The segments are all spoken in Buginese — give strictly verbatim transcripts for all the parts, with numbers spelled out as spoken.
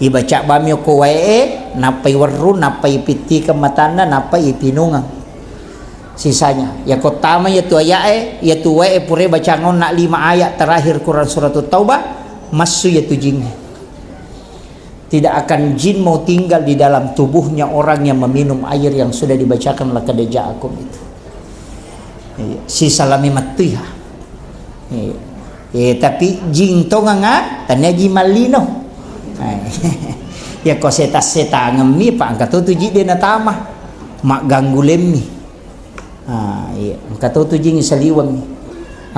Ibaca bami okko wae e, nappai werru, nappai pittikeng matanna, nappai ipinungeng. Sisanya, yako tama yatu aya'e, yatu wae pura bacang onna lima ayat terakhir Quran Suratut Taubah, massu yatu jingnge. Tidak akan jin mau tinggal di dalam tubuhnya orang yang meminum air yang sudah dibacakan laqad ja'akum itu. Iya, sisalami mattuiha. Iya. Eh, tapi jing tonganga, tania jing mallino. Eh, ya ko seta-setangemmi, pa engka to tu jidde natama. Magganggu lemmi. Ah, iya. Engka to tu jing saliwengngi.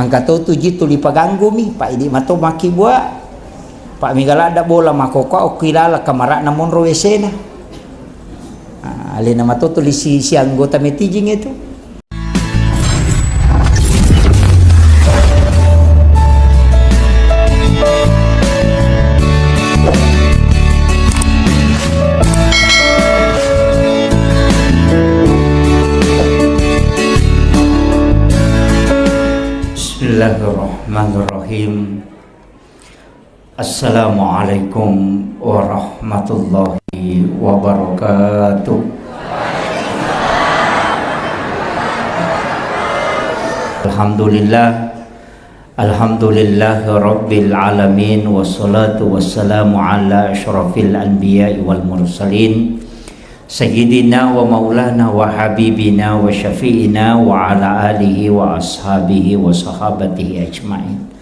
Engka to tu jing tuli paganggumi, pa idi mato makkibua. Pa mega ladda bola makokoa okki lala kamara'na monro W C-na. Ah, alena mato tuli si, si anggota metijing itu. Bismillahirrahmanirrahim. Assalamualaikum warahmatullahi wabarakatuh. Alhamdulillah. Alhamdulillahi rabbil alamin, wassalatu wassalamu ala asyrafil anbiya'i wal mursalin, sayyidina wa maulana wa habibina wa syafi'ina wa ala alihi wa ashabihi wa sahabatihi ajma'in.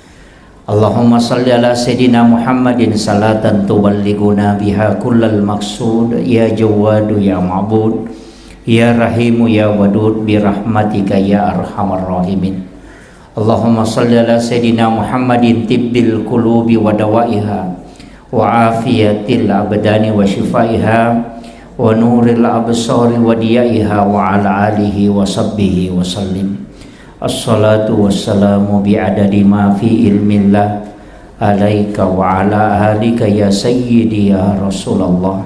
Allahumma salli ala sayyidina Muhammadin salatan tuballighuna biha kullal maqsud, ya Jawwadu ya Ma'bud, ya Rahimu ya Wadud, bi rahmatika ya arhamar rahimin. Allahumma salli ala sayyidina Muhammadin tibbil qulubi wa dawaiha, wa afiyatil abdani wa shifaiha, wa nuril absari wa diyaiha, wa ala alihi wa sahbihi wa sallim. Assalatu wassalamu bi adadi ma fi ilmillah alaika wa ala alika ya sayyidi ya Rasulallah.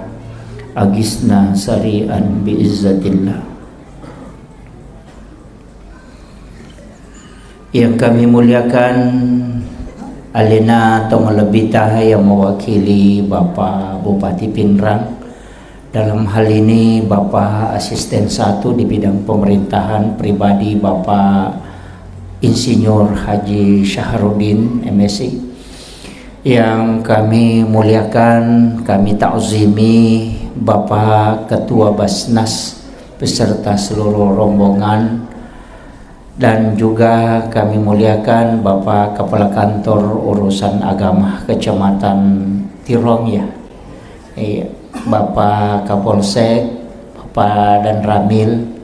Agisna sari'an bi izzatillah. Yang kami muliakan, alena tau malebbita yang mewakili Bapak Bupati Pinrang, dalam hal ini Bapak Asisten satu di bidang pemerintahan pribadi Bapak Insinyur Haji Syahrudin, M Si. Yang kami muliakan, kami takzimi Bapak Ketua Basnas beserta seluruh rombongan, dan juga kami muliakan Bapak Kepala Kantor Urusan Agama Kecamatan Tirong, ya. Iya, Bapak Kapolsek, Bapak Danramil,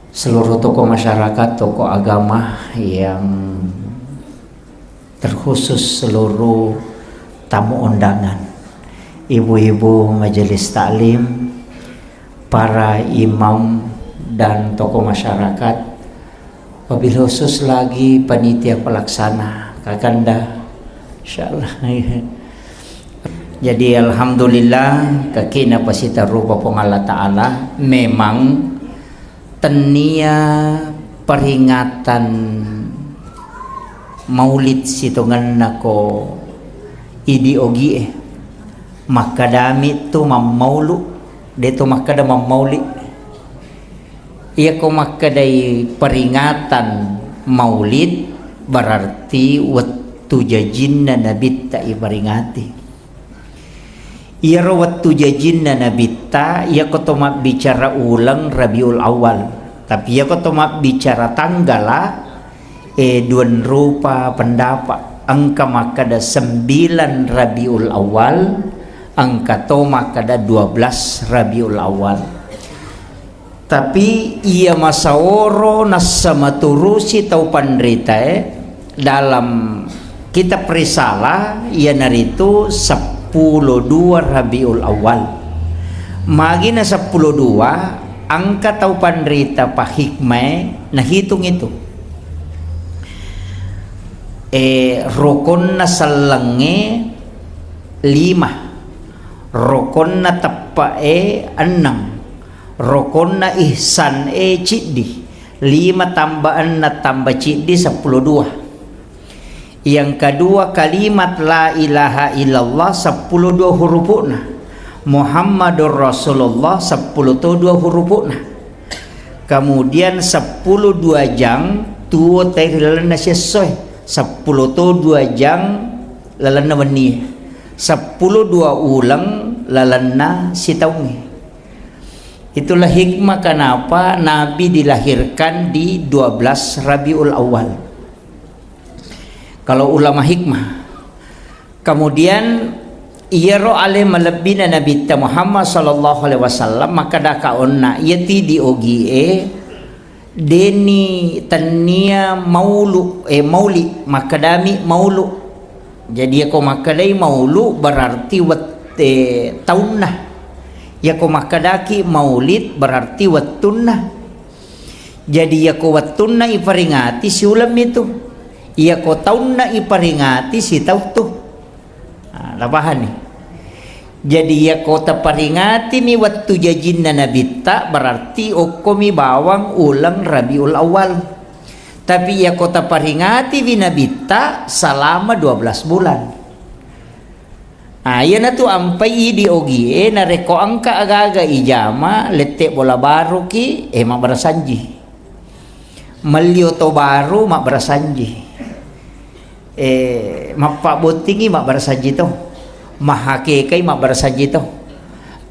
seluruh tokoh masyarakat, tokoh agama yang terkhusus seluruh tamu undangan, ibu-ibu majelis taklim, para imam dan tokoh masyarakat, wabil khusus lagi panitia pelaksana, Kakanda, insyaallah. Jadi, alhamdulillah, kakina pasita rupa Puang Allah Ta'ala, memang tennia peringatan maulid sitongenna ko idi ogie. Makkadami tu mammaulu, de to makkada mammauli. Iya ko makkadai peringatan maulid, berarti wettu jajinna nabitta iperingati. Iyaro wettu jajinna nabitta, iyako to mabbicara uleng Rabiul Awal. Tapi iyako to mabbicara tanggala, eh, duan rupa pendapat. Engka makkada sembilan Rabiul Awal, engka to makkada dua belas Rabiul Awal. Tapi iya masaoro nassa maturusi tau panritae dalam kitab Risalah, iyanaritu seppulo dua Rabiul Awal. Magina seppulo dua, engka tau panrita pahikmae nahitung itu. E, rokonna sellengnge lima, rokonna teppe'e enneng, rokonna ihsan e ciddi, lima tambah enneng tambah ciddi seppulo dua. Yang kedua, kalimat la ilaha illallah seppulo dua hurupu'na. Muhammadur Rasulullah seppulo to dua hurupu'na. Kemudian seppulo dua jang tuo tai ri lalenna siessoe. Seppulo to dua jang lalenna wennie. Seppulo dua uleng lalenna sitaungnge. Itulah hikmah kenapa Nabi dilahirkan di dua belas Rabiul Awal. Kalau ulama hikmah. Kemudian, iyaro ale malebbina Nabitta Muhammad sallallahu alaihi wasallam, makkeda kaonna, iyati di ogie, deni tennia maulu, eh, mauli, makkedami maulu. Jadi, yako makkedai maulu, berarti wet-, eh, taunna. Yako makkedaki maulid, berarti wettunna. Jadi, yako wettunna iperingati, siulemmi tu. Yako taunna iperingati, sitau tu. Nah, napahani? Jadi, yako taparingatini wettu jajinna Nabitta, berarti okkomi bawang uleng Rabiul Awal. Tapi, yako taparingatiwi Nabitta selama dua belas bulan. Ah, iyanatu ampai idi ogie, narekko engka aga-aga ijama, lette bola baruki, eh, mabbarasanji. Melli oto baru, mabbarasanji. Eh, mappabbottingi, mabbarasanji to. Mahakekai, mabbarasanji to.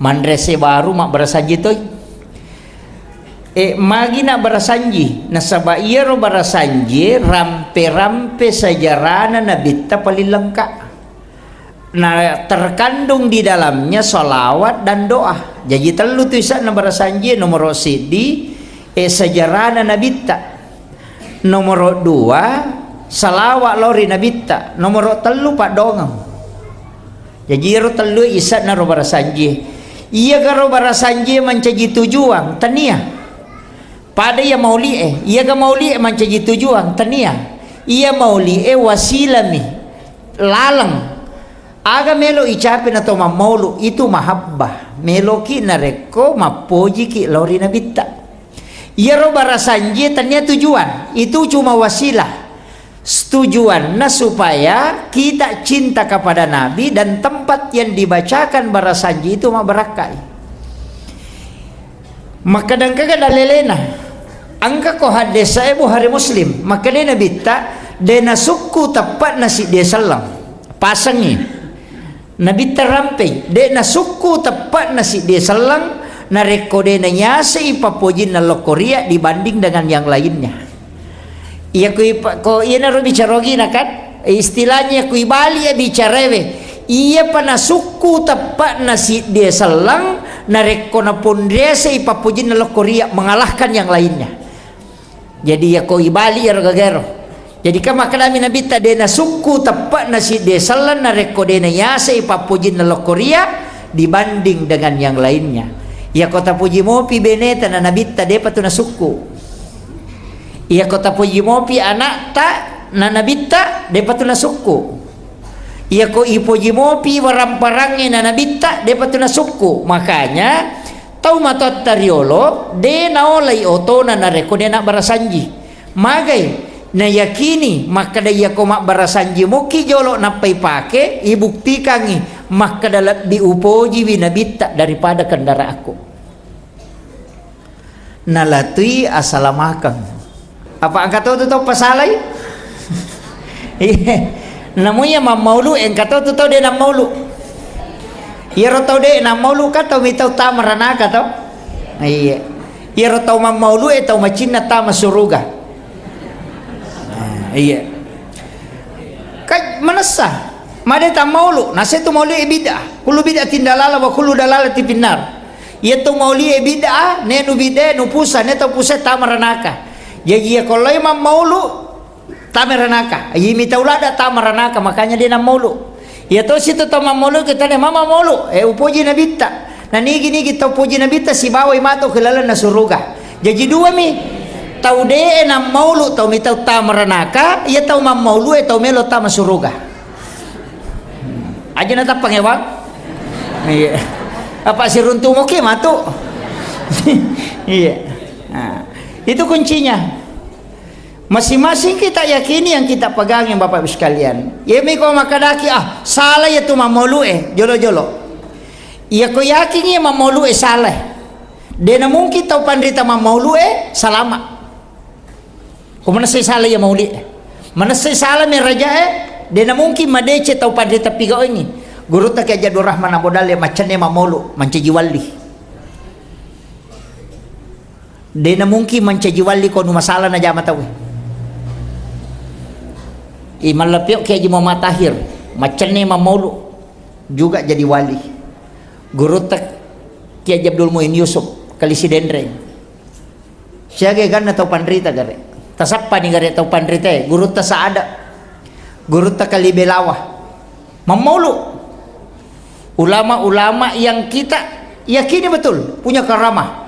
Manrese baru, mabbarasanji toi. Eh, magi nabbarasanji? Nasaba iyaro barasanjie rampe-rampe sejarana Nabitta paling lengkap. Nah, terkandung di dalamnya salawat dan doa. Jaji tellu tu ise'na barasanjie, nomoro siddi, eh, sejarana Nabitta. Nomoro dua, salawat lao ri Nabitta. Nomoro tellu, paddongeng. Jaji ero tellu ise'na ro barasanjie. Iyagaro barasanjie mancaji tujuang, tania. Pada iya mauli'e, iyaga mauli'e mancaji tujuang, tania. Iya mauli'e wasilami, laleng. Aga melo icape na to mammaulu, itu mahabbah. Meloki narekko mappojiki lao ri Nabitta. Iyaro barasanjie tania tujuan, itu cuma wasilah. Tujuanna supaya kita cinta kepada Nabi dan tempat yang dibacakan barasanji itu mabbarakkai. Makkadangkaga dalelena, engka ko haddesae Bukhari Muslim, makkadai Nabitta, de nasukku teppe'na siddi selleng. Pasengi. Nabitta rampei, de' nasukku teppe'na siddi selleng, narekko de' naiasei pappojinna lokkoria dibanding dengan yang lainnya. Iya ko ipa-, ko iyanaro bicara ogina kan, istilahnya ko ibali ya bicaraewe, iyapa nasukku teppe'na siddi selleng, narekko naponriasei pappojinna lokkoria mengalahkan yang lainnya. Jadi, yako ibali ero gagaro. Jadi, kan makkedami Nabitta, de' nasukku teppe'na siddi selleng narekko de' naiasei pappojinna lokkoria dibanding dengan yang lainnya. Yako tapoji mopi beneta na Nabitta, de'pa tu nasukku. Yako tapoji mopi anakta na Nabitta, de'pa tu nasukku. Iyako ipoji mopi waramparangnge na Nabitta, de'pa tu nasukku. Makanya, tau matoatta riolo, de' naolai otona narekko de' nabbarasanji. Magai, nayakini makkeda iyako mabbarasanji mokki jolo nappa ipake, ibuktikangi makkeda lebbi upojiwi Nabitta daripada kendaraanku. Nalatui asalamakeng. Apa engka to tu tau pasalai? Iya. Namu iya mammaulu, engka to tu tau de' nammaulu. Iyaro tau de' nammaulu kan tau mitau tama ranaka to? Iya. Iyaro tau mammaulu e tau macinna tama suruga. Nah, iya. Kan manessa. Made tammaulu, nase tu maulu e bid'ah. Kullu bid'atin dalalah wa kullu dalalatin finnar. Iyatu maulie bid'ah, nenu bid'ah, nupusa, neto pusa tama ranaka. Jaji iya kolloi mammaulu, tama ranaka. Iya mitau ladda tama ranaka, makanya de' nammaulu. Iya to situ tau mammaulu, kita ne mama maulu, eh, upoji Nabitta. Na nigi-nigi tau poji Nabitta, sibawai mato ke lalenna suruga. Jaji dua mi, tau de' nammaulu, tau mitau tama ranaka, iya tau mammaulu, eh, tau melo tama suruga. Aja na tappang ya, Bang? Iya. Apa siruntu moke matu? Iya. Nah, itu kuncinya. Masing-masing kita yakini yang kita pegang, yang Bapak Ibu sekalian. Iya miko makkadaki, "Ah, salah iya tu mammaulu e, jolo-jolo." Iya ko yakin iya mammaulu e salah. De na mungkin tau panrita mammaulu e salama. Ko manessai salah iya mauli e. Manessai salah meraja e, de na mungkin madeceng tau panrita pigawengngi. Gurutta Kiai Haji Abdul Rahman Abu Dalle maccenne mammaulu, mancaji wali. De na mungkin mancaji wali ko nu masalah najama tau. I mallapio Kiai Haji Muhammad Tahir, maccenne mammaulu juga jadi wali. Gurutta Kiai Haji Abdul Muin Yusuf, Kali Sidenreng. Siaga ganna tau panrita gare. Tasappani gare tau panrita e, gurutta Saada. Gurutta Kali Belawa. Mammaulu. Ulama-ulama yang kita yakini betul punya karamah.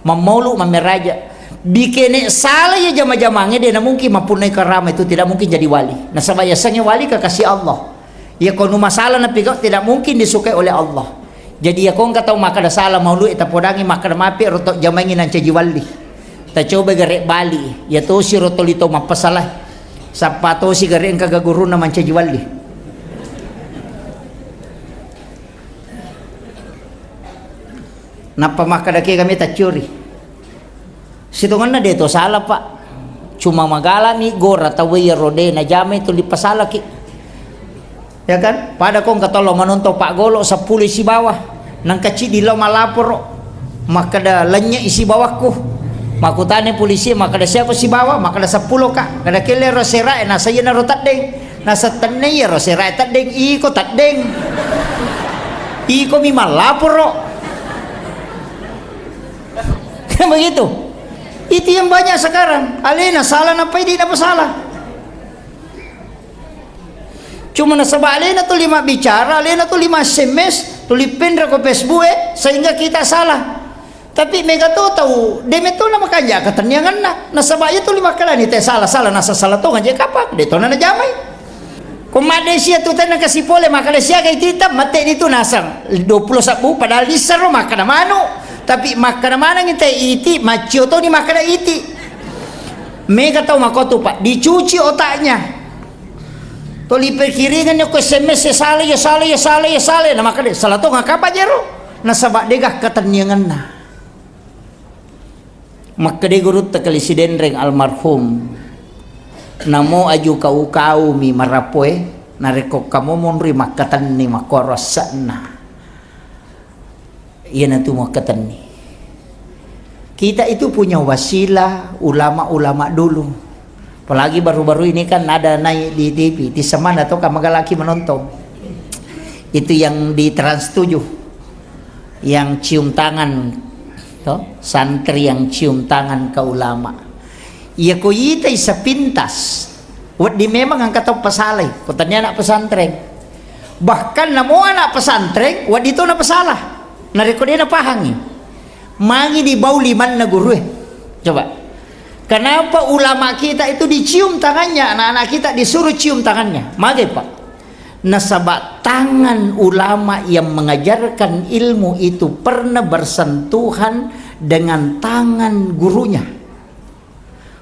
Mammaulu, mammeraja. Bikene salah ya jama-jamange, de na mungkin mapunnai karamah itu, tidak mungkin jadi wali. Nasaba yasengnge wali kekasih Allah. Ya ko nu masalah napigau tidak mungkin disukai oleh Allah. Jadi ya ko engka tau makkada salah maulu e, tapodangi makkada mapi ro to jamaingi nancaji wali. Tacoba gare bali, ya tosi ro toli to mappasala. Sappa tosi gare engka ga gurunna mancaji wali. Nappa makkada ke kami taccuri. Sitongenna de to salah, Pak. Cuma magalami gora tau iya ro de najamai tuli pasalaki. Ya kan? Pada ko engka tollo manontong Pak Golo seppulo sibawa. Nangka ciddi lo malaporo. Makkada lennye isi bawakku. Makkutana polisi, makkada siapa sibawa? Makkada seppulo, Kak. Kada kelle ro serae, nasa iya naro teddeng. Nasa tenne iya ro serae teddeng, iko teddeng. Iko mi malaporo. Kan begitu? Itu yang banyak sekarang. Alena salah, nappai di napa salah? Cuma nasaba alena tuli mabbicara, alena tuli ma-S M S, tuli penra ko Facebook e, sehingga kita salah. Tapi mega to tau, de metto na makanja katenniangenna. Nasaba iya tuli makkalani te salah, salah, nasa salah to ngaje kapang, de to na najamai. Ko madde sia tu tenna kasi pole makkada siaga iti ta, mate ni tu nasang dua puluh sabbu, padahal lissero makkada manu. Tapi makkada maneng te iti, maccio to ni makkada iti. Mega tau makotu, Pak, dicuci otaknya. Toli pikiringenni ko S M S ya salah, ya salah, ya salah, ya salah. Na makkada salah to ngakapa jero? Nasaba dega katenniangenna. Makkeda gurutta Kali Sidenreng almarhum, "Namo aju kau-kaumi marapoe, narekko kamu monri makkatenni makkoro asse'na." Iyanatu makkatenni. Kita itu punya wasilah ulama-ulama dulu. Apalagi baru-baru ini kan ada naik di T V, di semana to ka magalaki menonton. Itu yang di Trans tujuh. Yang cium tangan, to, santri yang cium tangan ke ulama. Iya ko itai sepintas, wedding memang engka tau pasalai, ko tania anak pesantren. Bahkan namo anak pesantren, wedding to napasala. Narekko de napahangi. Magi dibau limanna gurue. Coba. Kenapa ulama kita itu dicium tangannya, anak-anak kita disuruh cium tangannya? Magai, Pak? Nasaba tangan ulama yang mengajarkan ilmu itu pernah bersentuhan dengan tangan gurunya.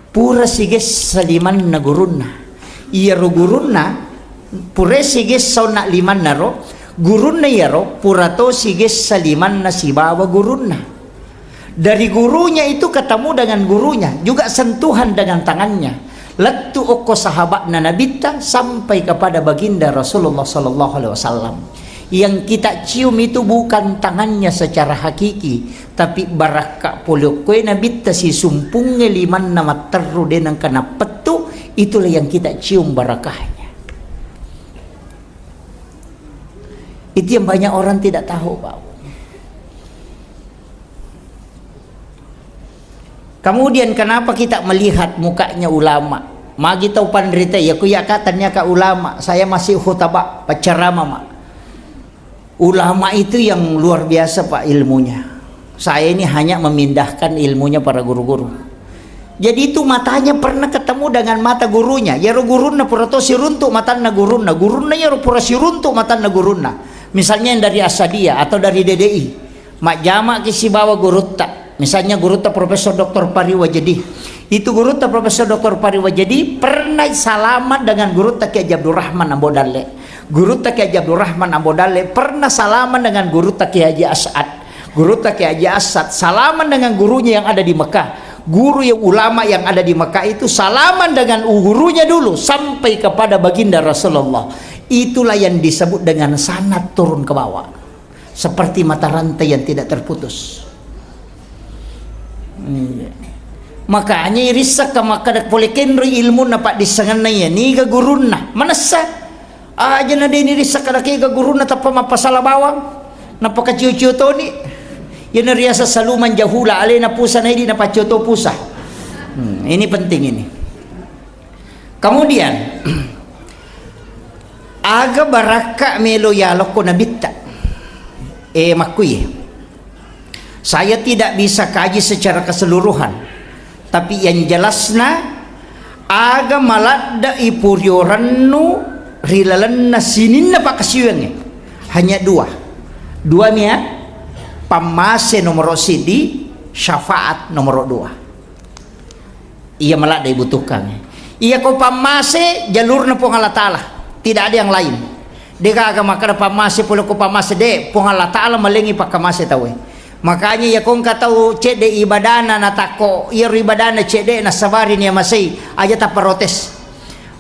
Pura sigessa limanna gurunna. Iyaro gurunna, pura sigessa onna limanna ro, gurunna iyaro pura to sigessa limanna sibawa gurunna. Dari gurunya itu ketemu dengan gurunya, juga sentuhan dengan tangannya. Lettu okko sahabatna Nabitta sampai kepada baginda Rasulullah sallallahu alaihi wasallam. Yang kita cium itu bukan tangannya secara hakiki, tapi barakka pole okkoe Nabitta sisumpungnge limanna matterru de nengka nappettu, itulah yang kita cium barakahnya. Itu yang banyak orang tidak tahu, Pak. Kemudian kenapa kita melihat mukanya ulama? Magi tau panrita, ya ku ya ka tania ka ulama, saya masih khutbah, penceramah, Mak. Ulama itu yang luar biasa, Pak, ilmunya. Saya ini hanya memindahkan ilmunya para guru-guru. Jadi itu matanya pernah ketemu dengan mata gurunya. Yaro gurunna pura to siruntuk matanna gurunna. Gurunna yaro pura siruntuk matanna gurunna. Misalnya yang dari Asadia atau dari D D I. Majjama ki sibawa gurutta. Misalnya gurutta Profesor Doktor Pari Wajedi. Itu gurutta Profesor Doktor Pari Wajedi pernah salaman dengan gurutta Kiai Haji Abdurrahman Ambo Dalle. Gurutta Kiai Haji Abdurrahman Ambo Dalle pernah salaman dengan gurutta Kiai Haji As'ad. Gurutta Kiai Haji As'ad salaman dengan gurunya yang ada di Mekah. Guru yang ulama yang ada di Mekah itu salaman dengan gurunya dulu sampai kepada baginda Rasulullah. Itulah yang disebut dengan sanad turun ke bawah. Seperti mata rantai yang tidak terputus. Iya. Makanya irissakka makkada pole kenroi ilmunna paddissengenna iya, niga gurunna. Manessa. Aja na deni rissakka dakega gurunna tappa mappasala bawang. Nappa kacio-cio toni. Iyana riaseng saluman jahula, alena pusa naidi napaccio to pusa. Hmm, ini penting ini. Kemudian, aga barakka melo yalokko nabitta? Eh, makkuye. Saya tidak bisa kaji secara keseluruhan, tapi yang jelasna, aga maladde ipuriorennu ri lalenna sininna pakkasiwiangnge? Hanya dua. Dua mia, pammase nomoro sidi, syafaat nomoro dua. Iya maladde ibutuhkan. Iya ko pammase jalurna Puang Allah Ta'ala. Tidak ada yang lain. Degaga makkada pammase pole ko pammase, de, Puang Allah Ta'ala malengi pakkamase tauwe. Makanya iya ko engka tau cedde ibadana natakko, iyaro ibadana cedde nasabari nia masei, aja tappa protes.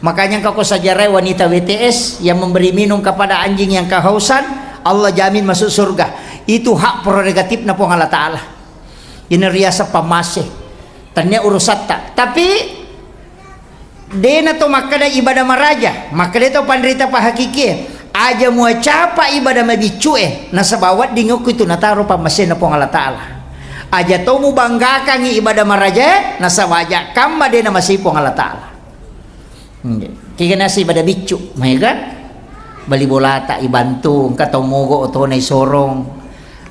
Makanya engka ko sajarai wanita W T S yang memberi minum kepada anjing yang kehausan, Allah jamin masuk surga. Itu hak prerogatifna Puang Allah Ta'ala. Ina riaseng pammase. Tania urusatta. Tapi dena to makkada ibadah maraja, makkada to panrita pahakikie. Aja muacapa ibadah mabiccu e, nasaba wedding okko itu nataro pammasena Puang Allah Ta'ala. Aja to mubanggakangi ibadah maraja e, nasaba aja kamma dena masei Puang Allah Ta'ala. Nggih. Kega nasi pada biccu, maega? Bali bolata ibantu, engka tau mogo otona isorong.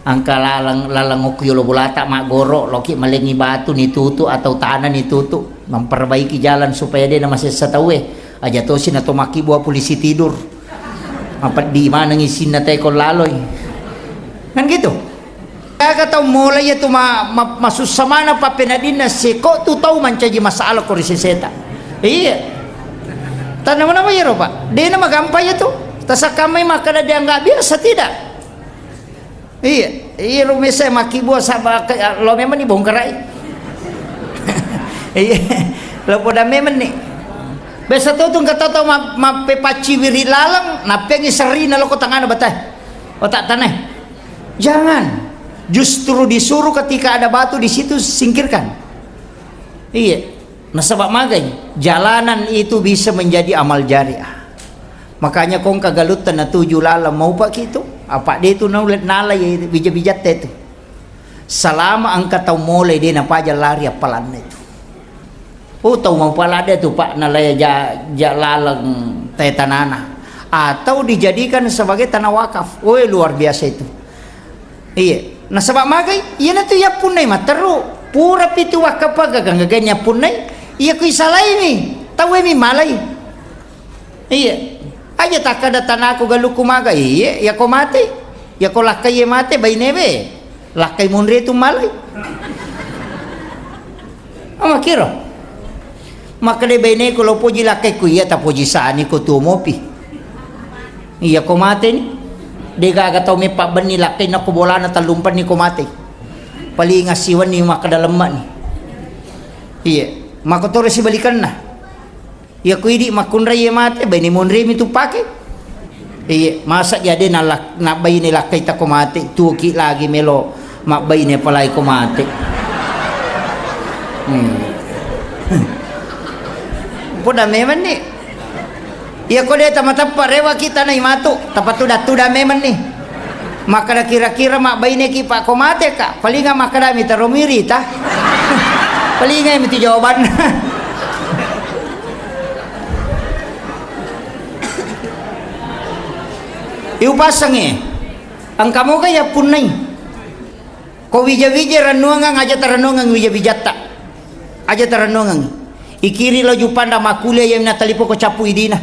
Engka laleng, laleng okko yolo bolata maggoro, loki malengi batu nitutu atau tanah nitutu, memperbaiki jalan supaya de namasessa tauwe. Aja tosi nato makkibua polisi tidur. Mapeddi maneng isinna teko laloi. Kan gitu? Aga tau mola iya tu ma-, ma-, masussa maneng pappenadinna seko tu tau mancaji masalah ko ri seseta. Iya. Tanama-nama iyaro, Pak. Dena magampa iya tu. Tasakkammai makkada dianggap biasa, tidak. Iya, iya, lo mese makkibua saba ke-, lo memang ni bongkarai. Iya, lo poda memang ni. Biasa tu tu engka tau ma-, mappepacci wiri laleng, nappengi serrina lo ko tangana batai. Otak tanai. Jangan. Justru disuruh ketika ada batu di situ, singkirkan. Iya. Nasaba magai, jalanan itu bisa menjadi amal jariah. Makanya kongka galutta natuju laleng maupaki tu, apa de tu naule-, nalai wija-wijatta itu. Salama engka tau molai de napaja lari appalanna itu. Oh, tau mapalade tu, Pak, nalai ja-, ja laleng te tanana. Atau dijadikan sebagai tanah wakaf. Oh, luar biasa itu. Iya. Nasaba magai, iyanatu yappunnai matteru. Pura pitu wakkapaga ganggagai yappunnai. Iya kui salaimi. Tauwe mi malai. Iya. Aja takkada tanaku galukku maga. Iya, yako mate. Yako lakkai mate bainewe. Lakkai munre tu malai. Amakiro. Makkeda baineku, lo poji lakkaiku, iya tapoji sani ko tuo mopi. Iya ko mate ni. Degaga tau meppa benni lakkai nakko bolana tallumpenni ko mate. Paling assiwenni makkeda lemma ni. Iya. Makkotoro sibalikanna. Iya ko idi makkunrai iya mate, baine monremi tu pake. Iya, masa jadi nalak-, nabbaine lakkai tako mate, tuoki lagi melo mabbaine apalagi ko mate. Hmm. Poda memang ni. Iya ko de tamateppa rewa kita nai matu, tapatuda-tuda memang ni. Makkeda kira-kira mabbaineki pa ko mate ka, palinga makkeda mita romiri ta. Palinga miti jawabanna. Iupasengngi, engka moga yappunnai. Ko wija-wija rennuangang, aja tarennuangang wija-wijatta. Aja tarennuangang. Ikiri lo jupanda makkulia yang natalipo ko cappu idina.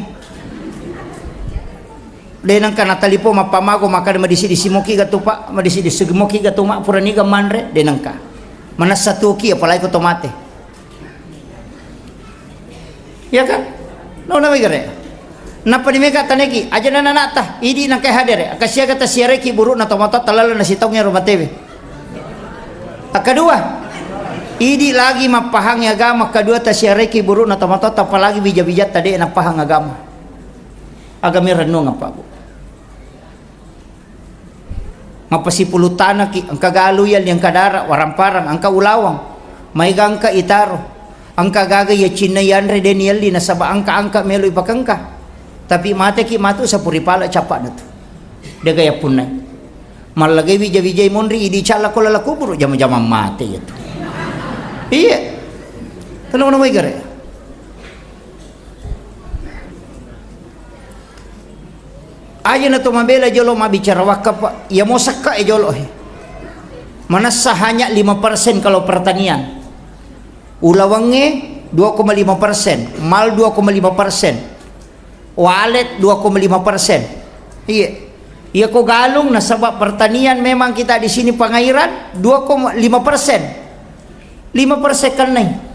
De nengka natalipo mappamago makkeda madisi-disi moki gatu, Pak, madisi-disi moki gatu, Mak, puraniga manre, de nengka. Manessa tuoki, apalagi ko to mate. Iya kan? Nauna wai gare. Nappa ni mega taneki, aja na nanata, idi nangka hadere. Akasiaga tasiareki burukna tomatoatta lalenna sitaung ero matewe. Akkadua, idi lagi mappahangi agama, akkadua tasiareki burukna tomatoatta, apalagi bija-bijatta de' napahang agama. Agama rennuang apa, Bu? Mappasipulung tanaki, engka galu yalli, engka dara, warang-parang, engka ulawang, maega engka itaro, engka gaga iya cinna yanre deni yalli, nasaba engka-engka melo ipakengka. Tapi mateki matu sapuri pala cappa'na tu. Dega yappunnai. Mallagai wija-wijai monri, idi calla ko lala kuburu, jama-jama mate iya tu. Iya. Tenang-tenang wae gare. Aja na to mabela jolo mabbicara wakaf, Pak. Iya mo sakka e jolo he. Manessa hanya lima persen kalau pertanian. Ulawengnge dua koma lima persen, mal dua koma lima persen. Walet dua koma lima persen. Iya. Iya ko galung nasaba pertanian memang kita di sini pengairan dua koma lima persen. Lima persen kan nai.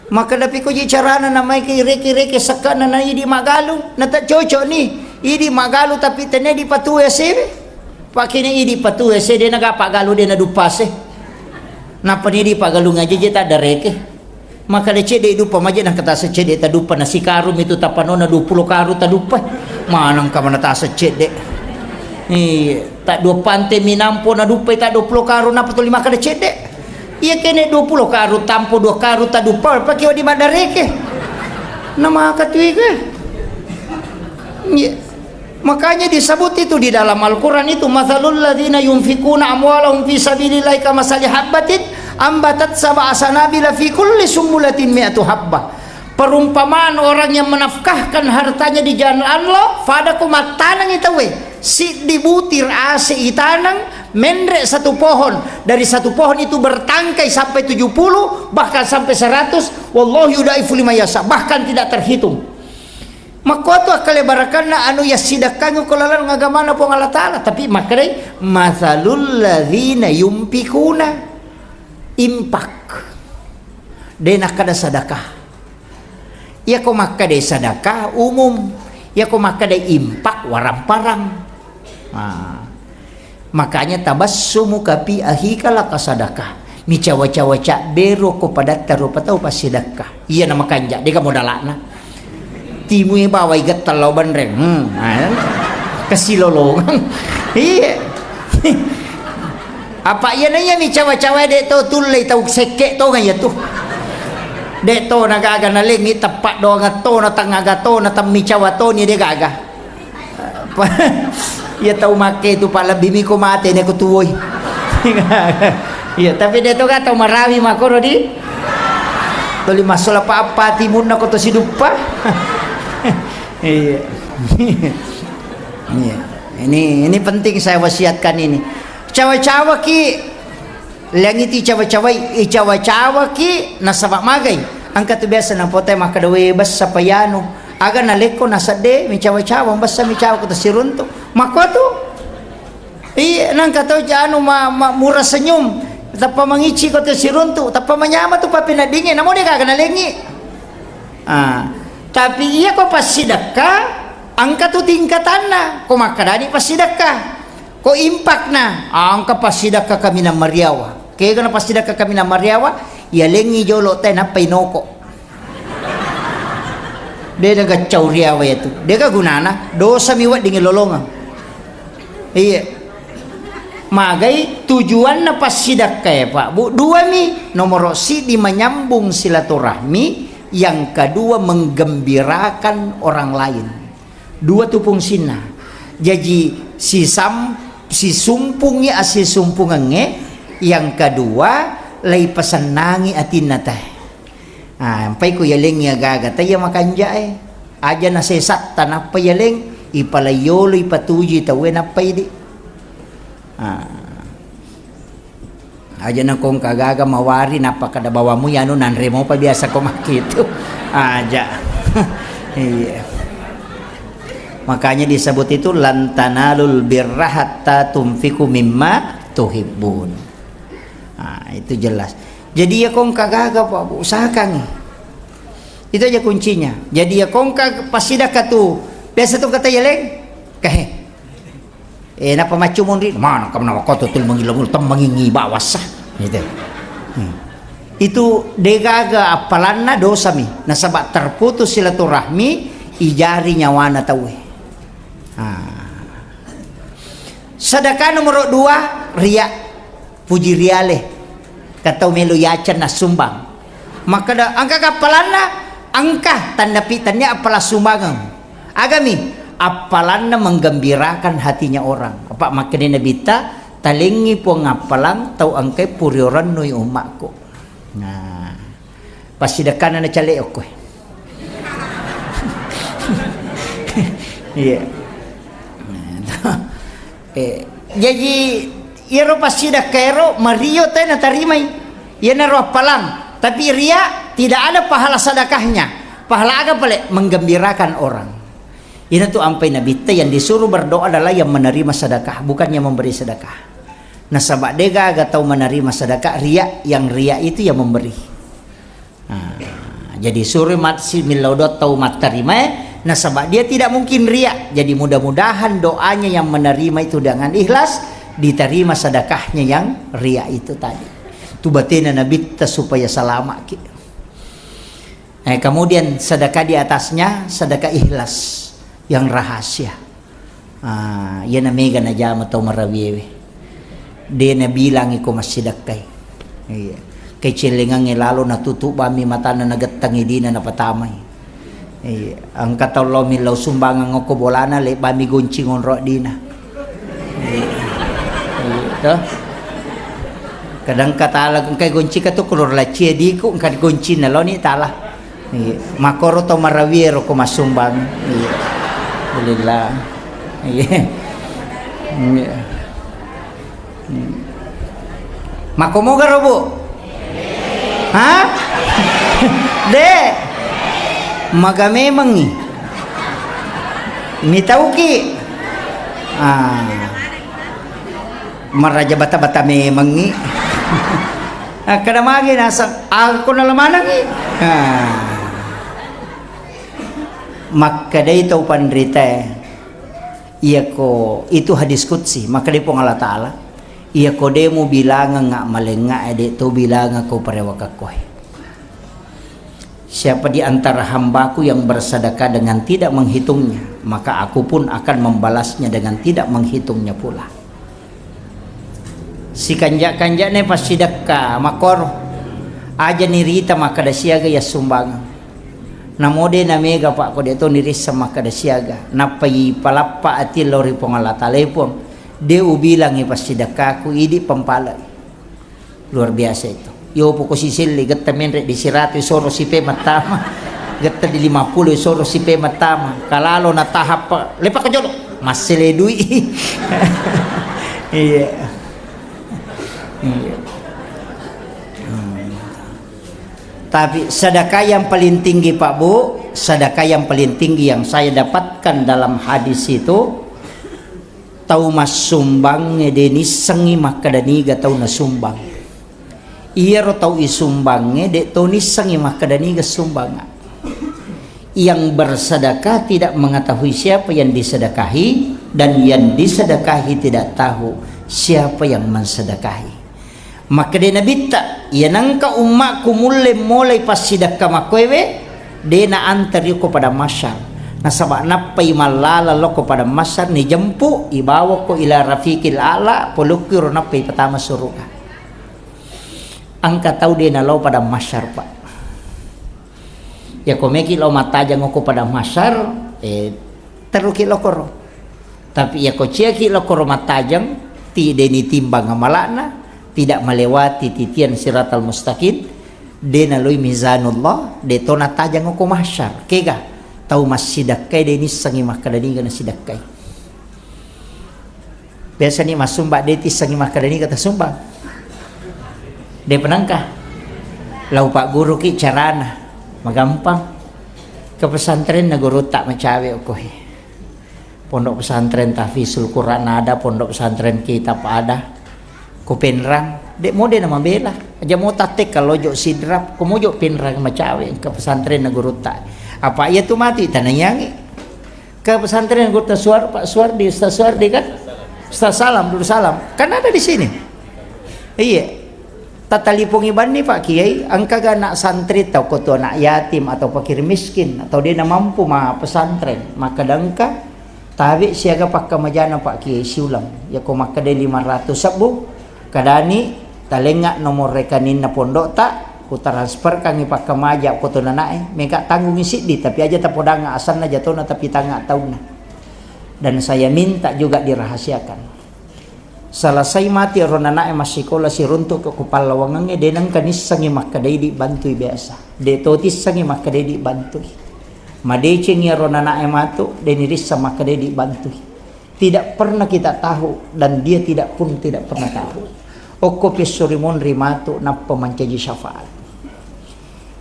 Maka dapi koji carana namaiki reke-reke sekkana na idi magalung, na tak cocok ni. Idi magalung tapi tene di patu ese. Pakini idi patu ese de naga pagalu de na dupase. Napa ni di pagalung aja je tak ada reke. Maka de cede dupa maje nang kata secede ta dupa na sikaru mitu tapanona dua puluh karu ta dupa. Manang ka mana ta secede. Iya, tak dua pante minampo na dupa tak dua puluh karu napa tu lima kada cede. Iya kene dua puluh karu tampo dua karu taduppa, pake wedding maddareke. Na maka tuiga. Iya. Makanya disebut itu di dalam Al-Quran itu, "Matsalul ladzina yunfikuna amwalahum fi sabilillahi kamatsali habbatin ambatat sab'a sanabila fi kulli sumbulatin mi'atu habbah." Perumpamaan orang yang menafkahkan hartanya di jalan Allah, pada ko mattaneng itawe, siddi butir ase itaneng, menre satu pohon, dari satu pohon itu bertangkai sampai tujuh puluh, bahkan sampai seratus, wallahu yudaifu liman yasha, bahkan tidak terhitung. Makkuatu akkale barakanna anu yassidakkangi ko laleng agamana Puang Allah Ta'ala, tapi makkedai, "Matsalul ladzina yunfikuna," impak. De nakkada sadakah. Iyako makkeda sadaka umum, iyako makkeda impak warang-parang. Ah. Makanya tabassumuka fi akhika laka sadaka. Micawa-cawa cabbero ko padatta rupa tau passidakka. Iya na makanja, deka modalakna. Timue bawai gettang lao banreng. Hmm, ah, kesilolongang. Iya. Apa iya na iya micawa-cawa de to tullei tau sekke to nga iya tu. De to na gaga nalengi teppa doang to na tengaga to na temmicawa to ni de gaga. Iya tau makke tu pa lebbi miko mate ne ko tuwoi. Iya, tapi de to ga tau marawi makoro di. Tuli massola pa apa timunna ko to siduppa. Iya. Iya. Ini, ini penting saya wasiatkan ini. Cawa-cawa ki, lengiti cawa-cawai, icawa-cawa ki, nasaba magai. Engka tu biasa napotai makkeda, "We, bessa payanu." Aga nalekko nasedde, micawa-cawa, bessa micawa ko tasiruntu. Makko tu. Iya, nangka tau ja anu ma, ma, murah senyum. Tappa mangici ko tasiruntu, tappa manyama tu papeneddinge, namo de gaga nalengi. Ah, tapi iya ko passidekka, engka tu tingkatanna. Ko makkedani passidekka, ko impakna, ah, engka passidekka kaminang mariawa. Kegana passidekka kaminang mariawa, iya lengi jolo te nappai noko. De gaga cauriawa iya tu. De ga gunana, dosa mi wedding lolongeng. Iya. Magai tujuanna passidakkae, Pak, Bu, dua mi. Nomoro siddi, menyambung silaturahmi, yang kedua, menggembirakan orang lain. Dua tu fungsinna. Jaji, sisam-, sisumpungi assisumpungengnge, yang kedua, leipasennangi atinna te. Ah, ampai ku yalengngi agaga, taiya makanjae. Aja nasesatta, nappa yaleng, ipalaiolo, ipatuju tauwe, nappa idi. Ah. Aja nakongka gaga mawari, nappa kada bawamu yanu nanre mopa biasa ko makkitu. Aja. Iya. Makanya disebut itu, "Lan tanalul birra hatta tunfiqu mimma tuhibbun." Nah, itu jelas. Jadi, ya, kongka gaga, Pak Bu, usahakan. Itu aja kuncinya. Jadi, ya, kongka pasidakka tu, biasa tu kata yeleng, kahe. Eh, napa maccu monri? Mana kamu nama kau tuh mengilo-ngilo, temmangi ngiba wasa. Gitu. Hmm. Itu degaga appalanna dosami. Nasaba terputus silaturahmi, ijari nyawana tauwe. Ah. Sedekah nomor dua, ria. Puji riale. Katau melo yaceng nassumbang. Makkeda, engka kappalanna, engka tanda pi-, tania appala sumbangeng. Agami, appalanna menggembirakan hatinya orang. Apa makkeda Nabitta, talengngi Puang appalang tau engkai puriorennui ummakku. Nah. Passidekkana na cale okko. Iya. Eh, jaji, iyaro passidekka ero mario te natarimai. Iyanaro appalang. Tapi ria tidak ada pahala sedekahnya. Pahala aga pale? Menggembirakan orang. Ina tu ampai Nabitta yang disuruh berdoa adalah yang menerima sedekah, bukan yang memberi sedekah. Nasaba degaga tau menerima sedekah ria, yang ria itu yang memberi. Nah, jadi suri mat-, si millau doa tau mattarimae, nasaba dia tidak mungkin ria. Jadi mudah-mudahan doanya yang menerima itu dengan ikhlas, diterima sedekahnya yang ria itu tadi. Tu batena Nabitta supaya salamaki. Eh, kemudian sedekah di atasnya, sedekah ikhlas yang rahasia. Ah, iyana mega najama tau marawiewe. De nabilangi ko massidekkai. Iya. Kecellengangnge lalo natutup bammi matanna nagettangi dina napatamai. Iya. Engka tau lao millau sumbangang okko bolana, lebbami goncing onro dina. Iya. Iya, toh. Kadang katala engkai goncika tu kulur lacie diku, engka goncina loni tala. Iya. Makoro to marawie ro ko masumbang. Iya. Alhamdulillah. Iya. Iya. Hmm. Makomoga ro, Bu? Hah? De. Maga memengngi. Mitauki. Ah. Maraja bata-bata memengngi. Akkada magi naseng, aku nalamanangngi. Ah. Makkedai tau panritae, iyako, itu hadis qudsi, makkedai Puang Allah Ta'ala, iyako de mubilangengnga malengnga e, de to bilangako parewakakkoe. Siapa di antara hambaku yang bersedekah dengan tidak menghitungnya, maka aku pun akan membalasnya dengan tidak menghitungnya pula. Sikanja-kanja'na passidekka makkoro. Aja nirita makkada siaga yassumbangeng. Namo de namega, Pak, ko de to nirisseng makkada siaga. Nappa ipalappa ati lao ri Puang Allah Ta'ala, "E Puang, de ubilangi passidekkaku, idi pampalai." Luar biasa itu. Yopo ko siselli, getta menre disiratu, soro sipe mattama. Getta di lima puluh, soro sipe mattama. Kalalo natahap, lepa ke jolo. Massele dui. Iya. Iya. Hmm. Tapi sedekah yang paling tinggi, Pak Bu, sedekah yang paling tinggi yang saya dapatkan dalam hadis itu, tau massumbangnge de nissengngi makkeda niga tau nasumbang. Iyaro tau isumbangnge de to nissengngi makkeda niga sumbanga. Yang bersedekah tidak mengetahui siapa yang disedekahi, dan yang disedekahi tidak tahu siapa yang mensedekahi. Makkeda Nabitta, "Iya nengka ummakku mulle molai passidekka makkoewe, de naantari ko padang mahsyar. Nasaba nappai mallala lao ko padang mahsyar, nijempu, ibawa ko ila rafiqil a'la, polokki ro nappai patama suruga." Engka tau de nalao padang mahsyar, Pak. Yako meki lao mattajang ko padang mahsyar, eh, teruki lokoro. Tapi yako ciaki lokoro mattajang, ti de nitimbang amala'na, tidak melewati titian siratal mustaqim, de naloi mizanullah, de to nattajang ko mahsyar. Kega, tau massidekkai de nissengngi makkeda niga nasidekkai. Biasa ni massumba de tissengngi makkeda niga tasumbang. De penengka. Lau pagguruki carana, magampang. Ke pesantren na guru tak macawe okohe. Pondok pesantren Tahfizul Quran ada, pondok pesantren kitab ada. Ko Penrang, de' mo de' namabela. Aja mo tattekka lojo Sidrap, ko mojo Penrang macawe, engka pesantrenna gurutta. Apa iya tu mati tanaiangi. Ke pesantren gurutta Suar-, Pak Suwardi, Ustaz Suwardi kan? Ustaz Salam, Dulu Salam. Kan ada di sini. Iya. Tatalipongi banni Pak Kiai, engkaga anak santri tau ko tu anak yatim atau fakir miskin atau de' namampu ma pesantren, makkeda engka. Tabe' siaga pakkamajana Pak Kiai siuleng. Yako makkeda lima ratus sebbu, kadani talengnga nomor rekeninna pondokta, ku transferkangngi pakkamaja ko to nanae, mega tanggungi siddi, tapi aja tapodangnga asenna jatona, tapi tangnga taunna. Dan saya minta juga dirahasiakan. Selesai mati ero nanae massikola siruntu ke ku pallawangengnge, de' nengka nissengngi makkeda idi bantui biasa. De' to tissengngi makkeda idi bantui. Madecengngi ero nanae matu, de' nirisseng makkeda idi bantui. Tidak pernah kita tahu dan dia tidak pun tidak pernah tahu. Okko pissuri monri matu nappa mancaji syafaat.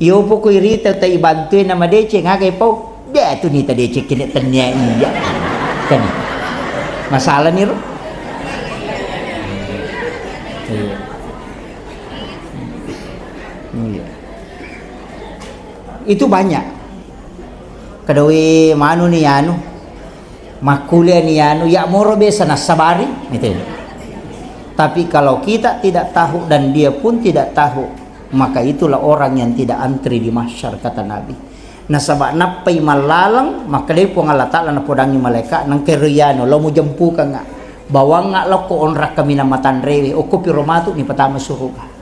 Iyo poko irita ta ibantui na madeceng, aga ipau? De' tu nita deceng kene tennia iya. Kan. Masalah ni ro. Iya. Iya. Itu banyak. Kedawi manu ni anu. Makkuliah ni anu, ya moro biasa nassabari, gitu. Tapi kalau kita tidak tahu dan dia pun tidak tahu, maka itulah orang yang tidak antri di mahsyar, kata Nabi. Nasaba nappai mallaleng, makkedai Puang Allah Ta'ala napodangi malaika, nengke riano, lo mujempukengnga, bawangnga lokko onrak kaminang matanrewe, okko piro matu ni patama suruga.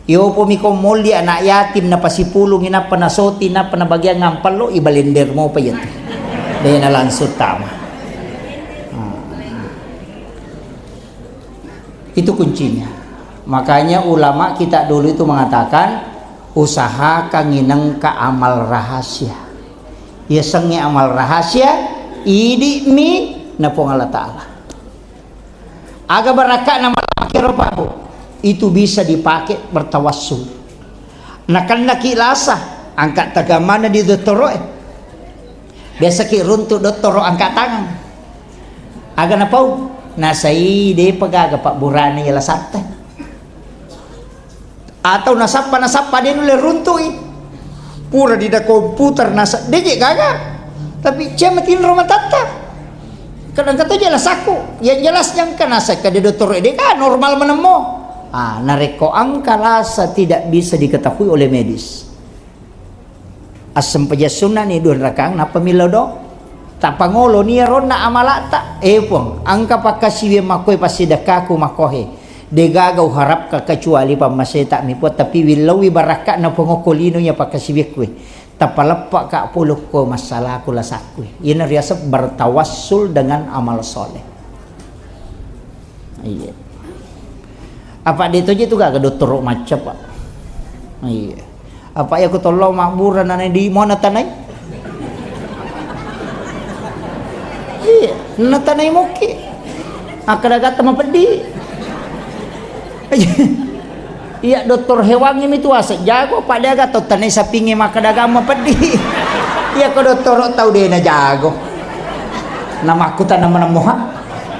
Iyopo miko molli anak yatim, napasipulungi, nappa nasoti, nappa nabagiang ampello, ibalender mopa iyatu. De' na langsung tama. Ah. Itu kuncinya. Makanya ulama kita dulu itu mengatakan, usahakan inengka amal rahasia. Yasengnge amal rahasia, idi'mi na Puang Allah Ta'ala. Aga barakka'na malakiro pabu, itu bisa dipakai bertawassul. Nakennaki lasa, angka tagamana di dottoro'e. Biasaki runtu dottoro angka tangan. Aga napau? Nasai depa gaga pabburana iya lasatta. Atau nasappa, nasappa de nulle runtui. Pura dida komputer nasa, de je gaga. Tapi cia matinro matatta. Kadang kata je lasaku. Yang jelasnya engka nasa kade dottoro de ka normal menemmo. Ah, narekko angka lasa tidak bisa diketahui oleh medis. Assempajang sunna ni dua rakang, nappa millau do. Tapangolo ni ronna amalata. Eh, Puang, angka pakkasiwiang makkoe passidekkaku makkohe. De gaga uharapka kecuali pammaseta mi, Puang, tapi willauwi barakka'na Puang okko lino iya pakkasiwiakku e. Tapaleppa ka pole okko massalaku lasakku e. Iyana riaseng bertawassul dengan amal soleh. Iya. Apa de to je tu gaga dottoro macca, Pak? Iya. Apa iya ko tollo mabbura nana di mona tanai? Iya, na tanai moki. Akkada gatta mapeddi. Iya, dokter hewangnge mi tu ase jago, pada aga to tanai sapingnge makkada aga mapeddi. Iya ko dottoro tau de na jago. Namakkutana manemmoha.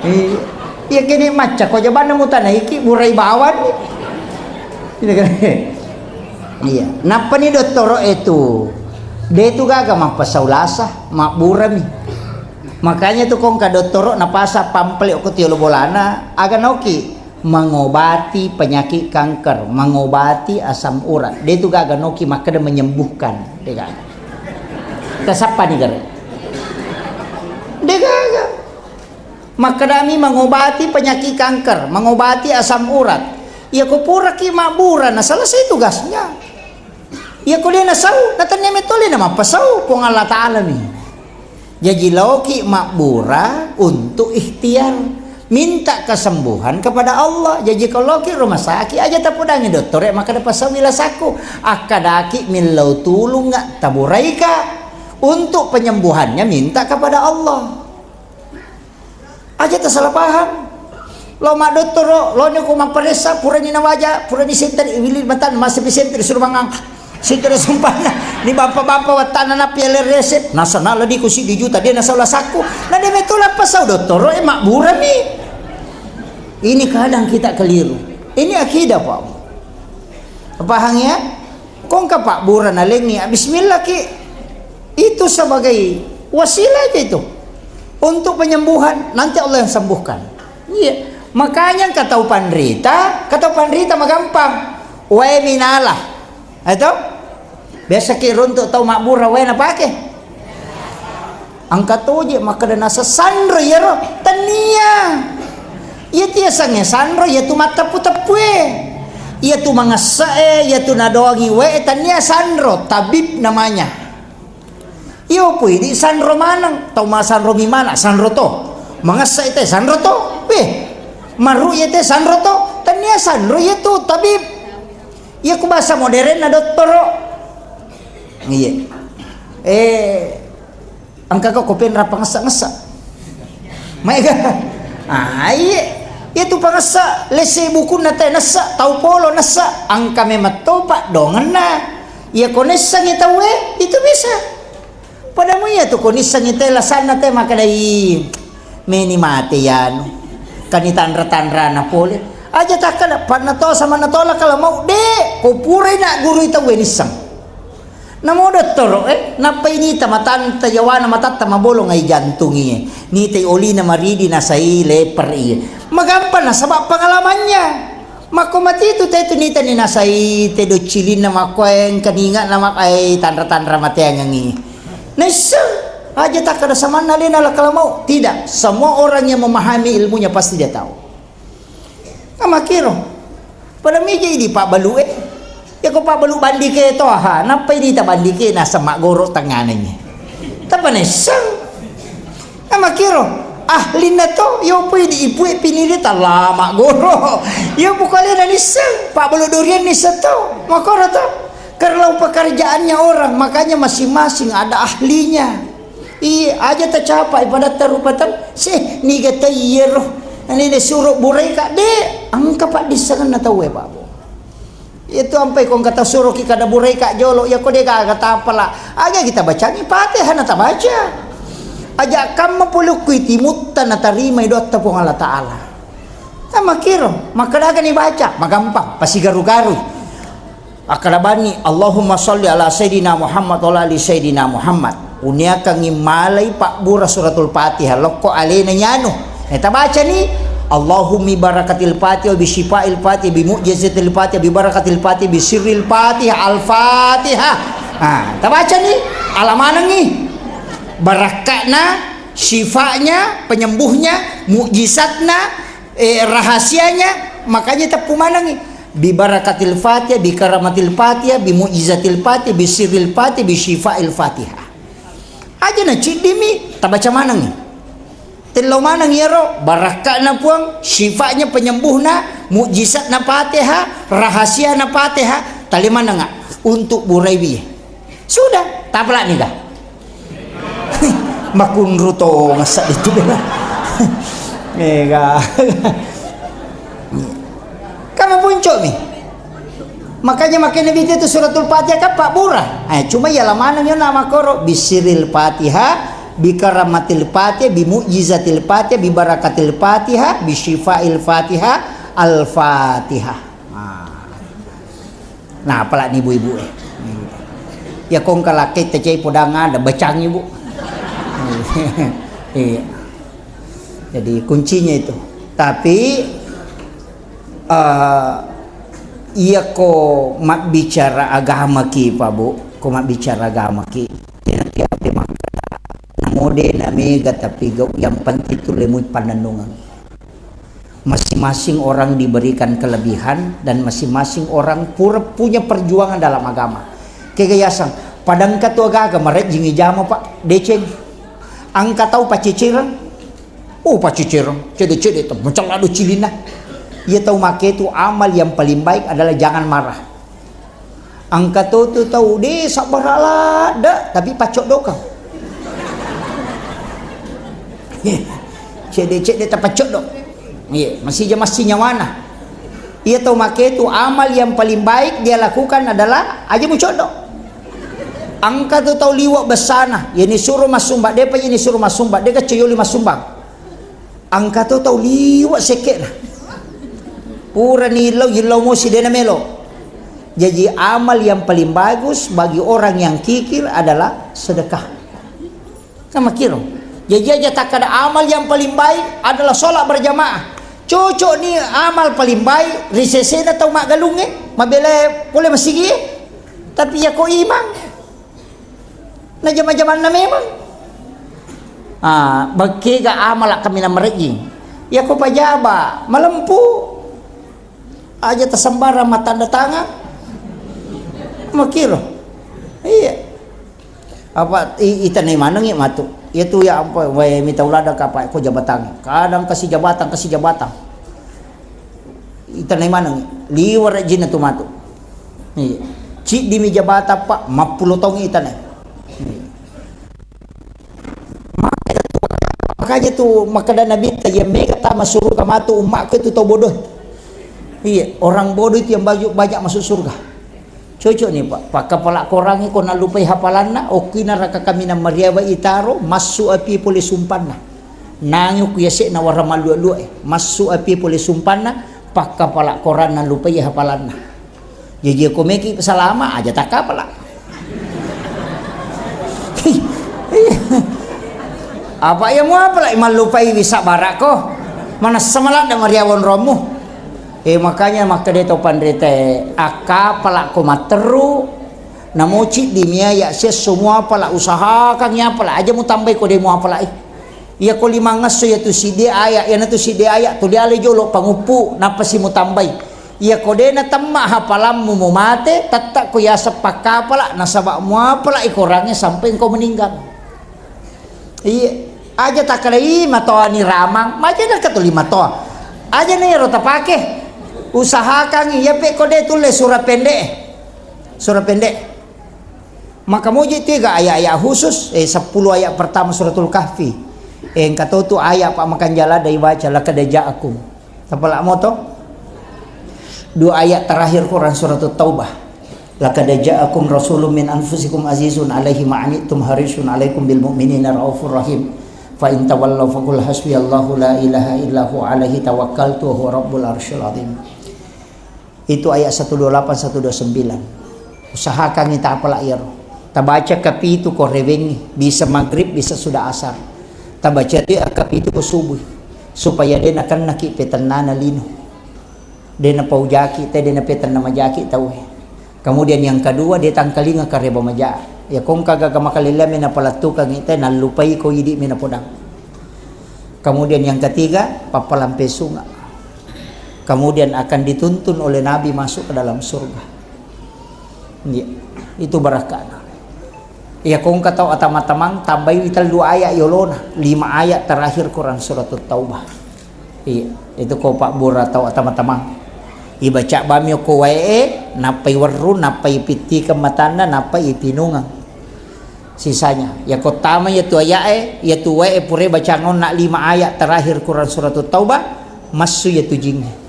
Iya. Iya kene macca ko jabanna mutanaiki burai bawang. Ini kan. Iya. Nappani dottoro itu. De tu gaga mappasau lasa, mabburami. Makanya tu kongka dottoro napasa pample ko tiolo bolana, aga noki mengobati penyakit kanker, mengobati asam urat. De tu gaga noki makkeda menyembuhkan, de gaga. Tasappa ni gare. De gaga. Makkedami mengobati penyakit kanker, mengobati asam urat. Iya ko puraki mabbura na selesai tugasnya. Iya ko de nasau, na tania metole na mappasau Puang Allah Ta'ala mi. Jaji laoki mabbura untuk ikhtiar, minta kesembuhan kepada Allah. Jaji kalau ki rumah sakit aja tapodangi dottore makkeda pasau lasakku, akkadaki millau tulung taburaika untuk penyembuhannya minta kepada Allah. Aja tasalah paham. Lo maddottoro, lo ni ko mapparessa, purani nawaja, purani senter, wili matan, masih senter, suruh mangang. Senter sumpahnya. Ni bapa-bapa wattana napi alerese. Nasana ladi ku siddi juta, dia nasau lasakku. Na de metto lappa sau dottoro, eh, mabburami. Ini kadang kita keliru. Ini akidah, Pak. Paham ya? Kongka Pak Bura nalengi, bismillah ki. Itu sebagai wasilah aja itu. Untuk penyembuhan, nanti Allah yang sembuhkan. Iya. Makanya engka tau panrita, engka tau panrita magampang. Wae minala. Itu? Biasa ki runtuk tau mabbura wae napake. Engka toje makkeda naseng sanro iyaro, tennia. Iya tiasengnge sanro, iya tu matteppu-teppue. Iya tu mangesse e, iya tu nadoangi wae, tennia sanro, tabib namanya. Iyo pui di sanro maneng, tau masanro mi mana, sanro to. Mangesse te sanro to. Weh, maru iya te sanro to, tennia sanro iya tu tabib. Iya ku bahasa modern na dottoro. Iya. Eh, engka ko kopenra pangessa-ngessa. Maega. Ah, iya. Iya tu pangessa, lesse bukunna te nessa, tau polo nessa, engka memang topa dongenna. Iya ko nessangi tauwe, itu bisa. Pada mu iya tu ko nissengi te lasanna te makkedai meni mate yanu. Kani tanra-tanrana pole. Aja takkada, panna to samanna to lakala mau de, ko purai na guru tauwe nisseng. Namo dottoro, eh, nappa inita matanta yawana matatta mabolong ai jantungi, eh. Nitai olina maridi nasai leper iye. Magampang nasaba pengalamannya. Makko matitu tetu nitani nasai te doccilinna makko engka ninga na mak-, ai tanra-tanra mateangengi. Naisseng aja takkada samanna lena lakala mau. Tidak, semua orang yang memahami ilmunya pasti dia tahu. Amakiro. Pada meja ini Pak Balu, eh. Ya ko Pak Balu bandike to, ha, nappa ini ta bandike naseng maggoro tangananya. Tapa naisseng. Amakiro. Ahlinna to, yo pui di ibu e piniri talama goro. Yo pukale na nisseng, Pak Balu durian nisseng to. Makoro to. Kalau pekerjaannya orang, makanya masing-masing ada ahlinya. Iya, aja tacapai pada tarupa tau. Sih, niga tau iyero. Ini disuruh burai kak de, engka paddissengenna tau e, Pak Bu. Itu ampai kong kata suruh ki kada burai kak jolo, ya ko de gaga tapala. Aja kita bacangi Fatihah na tabaca. Aja kamma pulukku timutta na tarimai doatta Puang Allah Ta'ala. Sama kiro, makkadagani baca, magampang, pasigaru-garu. Akkalabani, Allahumma salli ala Sayyidina Muhammad wa ala ali Sayyidina Muhammad. Uniakangi malai pabbura suratul Fatihah, lokko alena nyanu. Eh, tabacani, Allahumma barakatil Fatihah, bi syifail Fatihah, bi mu'jizatil Fatihah, bi barakatil Fatihah, bi sirril Fatihah, Al-Fatihah. Ah, tabacani, alamanengi. Barakka'na, syifa'nya, penyembuhnya, mukjizatna, eh, rahasianya, makanya teppu manengi. Bi barakatil Fatihah, bi karamatil Fatihah, bi mu'jizatil Fatihah, bi sirril Fatihah, bi syifail Fatihah. Aja na ciddimi, tabaca manengi. Tello maneng iyaro, barakka'na Puang, syifa'nya penyembuhna, mukjizatna Fatihah, rahasiana Fatihah, tali manenga untuk buraiwi. Sudah, tapalak niga. Makunru to ngasa itu bela. Mega. Kamu puncuk nih. Makanya makai Nabi itu suratul Fatihah kan Pak Bura. Eh, cuma ya lamana nyo nama koro bisiril Fatihah, bi karamatil Fatihah, bi mu'jizatil Fatihah, bi barakatil Fatihah, bi syifail Fatihah, al Fatihah. Nah. Nah, apalagi ibu-ibu eh. Ya kong kalakai tecai podang ada bacang ibu. Iya. Jadi kuncinya itu. Tapi eh, iya ko mabbicara agama ki Pak Bu, ko mabbicara agama ki. Nanti apa makkada namode na mega tapi gau yang penting tu lemui panennungan. Masing-masing orang diberikan kelebihan dan masing-masing orang pura punya perjuangan dalam agama. Kega yasang, padangka tu agaga marejjing ijama Pak, deceng. Angka tau paccicireng. Oh, paccicireng, cede-cede tu, mencella do cilina. Iya tau make tu amal yang paling baik adalah jangan marah. Angka to tu tau de sabbara ladde, tapi paccoddokeng. Cedde-cedde tapaccoddok. Iya, masija massi nyawana. Iya tau make tu amal yang paling baik dia lakukan adalah aja mucoddok. Angka tu tau liwa bessana, yani suruh massumbang, depa yani suruh massumbang, deka coyoli massumbang. Angka to tau liwa sekke'na. Purani illau, illau mosi dena melo. Jadi amal yang paling bagus bagi orang yang kikir adalah sedekah. Kan makkiro. Jaji aja takkada amal yang paling baik adalah sholat berjamaah. Cocok ni amal paling baik ri sesena tau maggalungnge, mabela pole masigi e. Tapi ya ko imang, na jama-jamanna memang. Ah, bekke ga amala kaminang marejjing. Ya ko pajaba, malempu. Aja tasembarang mattanda tangan. Makkiro. Iya. Apa i-, itanai manengngi matu. Iya tu ya ampa wae mita ulada kapa ko jabatang. Kadang kasi jabatang, kasi jabatang. Itanai manengngi. Liwara jinna tu matu. Iya. Ciddimi jabatang, Pak, mappulo taung itanai. Iya. Maka tu, maka tu makkeda Nabitta, iya mega tama suruga matu ummakku itu tau bodoh. Iya, orang bodoh itu yang baju-, banyak masuk surga. Cocok nih, Pak. Pakkapala Korangnge ko nallupai hafalanna, okki naraka kaminang mariawa itaro, massu api pole sumpanna. Nangi okki yase'na wara mallua-lua e, massu api pole sumpanna, pakkapala Korang nallupai hafalanna. Jaji ko meki salama aja takkapala. Apa iya muapala mallupai wisa barakko? Manessa maladda mariawa onrommu. Eh, makanya makkeda to panrita e, akkapala ko matteru, namo ciddi miaya siesso muapala, usahakan ya pala, aja mutambai ko de muapala e. Iya ko limangngesso iya tu siddi aya, iyana tu siddi aya tuli ale jolo panguppu, nappa si mutambai. Iya ko de natemma hafalammu mumate, tette ko yaseng pakkapala, nasaba muapala i Korangnge sampai engkau meninggal. Iya, aja takkalai matoa ni ramang, maja nakatuli matoa. Aja na iyaro tapake. Usahakan iya pe ko de tulle sura pendek. Sura pendek. Maka moji tiga ayat-ayat khusus, eh, sepuluh ayat pertama Suratul Kahfi. Eh, engka to tu ayat pa makanjala dai baca, "Laqad ja'akum." Tapala moto? Dua ayat terakhir Quran Suratul Taubah. "Laqad ja'akum rasulun min anfusikum azizun alaihi ma anittum harisun alaikum bil mu'minina raufur rahim. Fa in tawallaw faqul hasbiyallahu la ilaha illa huwa alaihi tawakkaltu wa huwa rabbul arsyil azim." Itu ayat satu dua delapan, satu dua sembilan. Usahakan kita apala iyaro. Tabaca kapitu ko rewengi, bisa maghrib, bisa sudah asar. Tabaca tu kapitu ko subuh, supaya de nakennaki petennana lino. De napaujaki te, de napetenna majaki tauwe. Kemudian yang kedua, de tangkalinga kareba maja. Ya kongka gaga makalelami napalettukangi te, nallupai ko idi mi napodang. Kemudian yang ketiga, pappalampe sunga. Kemudian akan dituntun oleh Nabi masuk ke dalam surga. Iya, itu barakana. Iya, kongka tau atama-tamang, tambai tellu ayat yolona, lima ayat terakhir Quran Suratul Taubah. Iya, itu ko pabbura tau atama-tamang. Ibaca bami ko wae, nappai werru, nappai pittikeng matanna, nappai ipinungeng. Sisanya, yako tama yatu ayae, yatu wae pure bacang onna lima ayat terakhir Quran Suratul Taubah, massu yatu jingnge.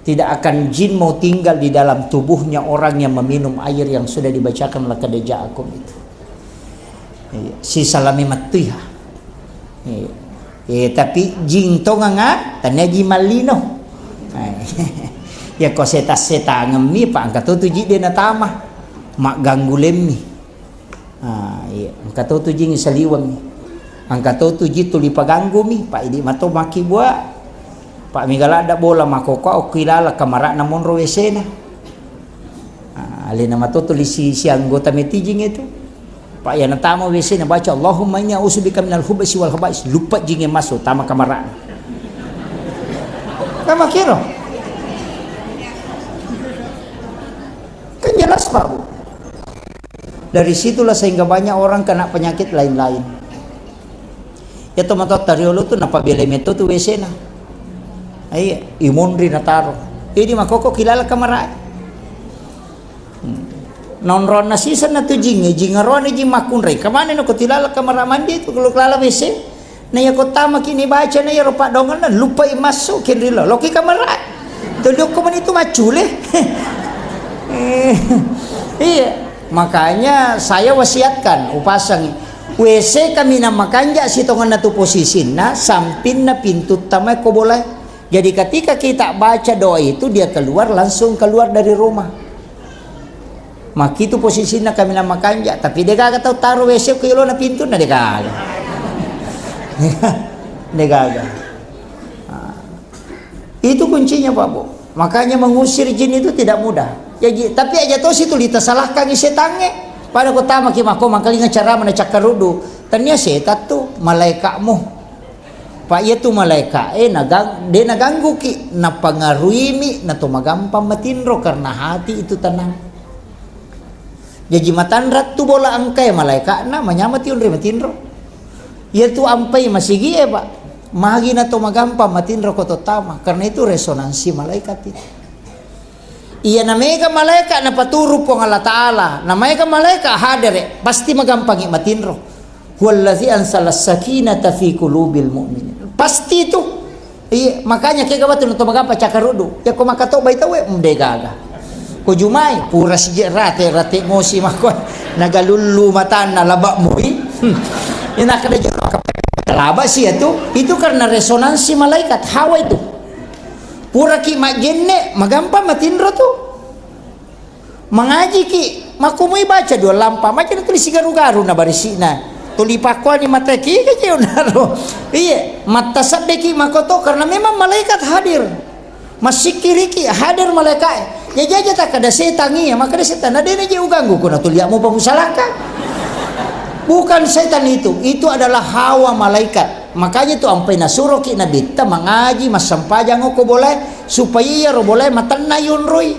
Tidak akan jin mau tinggal di dalam tubuhnya orang yang meminum air yang sudah dibacakan laqad ja'akum itu. Iya, sisalami mattuiha. Iya. Eh, tapi jing tonganga, tania jing mallino. Eh, ya ko seta-setangemmi, pa engka to tu jing de natama. Magganggu lemmi. Ah, iya. Engka to tu jing saliwengngi. Engka to tu jing tuli paganggumi, pa idi mato makkibua. Pa mega ladda bola makkokkoe okki laleng kamara'na monro W C-na. Ah, alena mato tuli si, si anggota metijing itu. Pa iya natama W C nabaca, "Allahumma inni a'udzubika minal khubusi wal khaba'is." Luppa jingnge masuk, tama kamara'na. Kan makkiro. Kan jelas, Pak, Bu. Dari situlah sehingga banyak orang kena penyakit lain-lain. Iya to matoatta riolo tu napabelai metto tu W C-na. Iya, imonri nataro. Idi makkokkoe ki laleng kamara'e. Hmm. Naonronna sisenna tu jingnge, jing aroane jing makkunrai. Kamane nako tilala kamara mandi tu, kalau lala W C. Na iya ko tamaki ni baca na iyaro padongenna, lupai massu kenrilo. Loki kamara. Todokko mani tu maccule. Eh, iya. Makanya saya wasiatkan, upasangi. W C kaminang makanja sitongenna tu posisinna, sampinna pintu tamae ko bolae. Jadi ketika kita baca doa itu, dia keluar, langsung keluar dari rumah. Makitu posisinna kaminang makanja, tapi degaga tau taro W C ko yolona pintunna, degaga. Degaga. Ah. Itu kuncinya, Pak Bu. Makanya mengusir jin itu tidak mudah. Ya, ji-, tapi aja tosi tuli tasalahkangi setangnge. Pada ko tamaki mako mangkalinga cara mana cakkaruddu. Tania setan tu malaikatmu. Pak, iya tu malaika'e nagang-, de nagangguki, napangaruimi, nato magampang matinro karena hati itu tenang. Jaji matanra tu bola engkae malaika'na, manyamati onroi matinro. Iya tu ampai masigi'e, Pak. Magi nato magampang matinro ko to tama, karena itu resonansi malaikat itu. Iya, na mega malaika napaturu Puang Allah Ta'ala, na mega malaika hadere, pasti magampangi matinro. Huwallazi ansalas sakinata fi qulubil mu'minin. Pasti itu. Iya, makanya kega batu nato magampa cakarudu. Ya ko makato bai tawe, mm, degaga. Ko jumai, pura sije rate, rate mosi mako. Nagalullu matanna labak mui. Hmm. Ina kada jero laba sih itu. Itu karena resonansi malaikat. Hawa itu. Puraki majjenne, magampang matinro tu. Mangajiki, makkumui baca dua lampa, maja natuli sigaru-garu na barisi'na. Tuli pakkuani matae, kiga je unaro. Iye, mattasabbeki makoto karena memang malaikat hadir. Massikkiriki, hadir malaikae. Ya jaja takkada setan iya, makkada setan, na dena je uganggu ko natuliakmu pamusalakka. Bukan setan itu, itu adalah hawa malaikat. Makanya tu ampai nasuroki nabitta mangaji, massempajang ko bolae, supaya iyaro bolae matenna yonroi.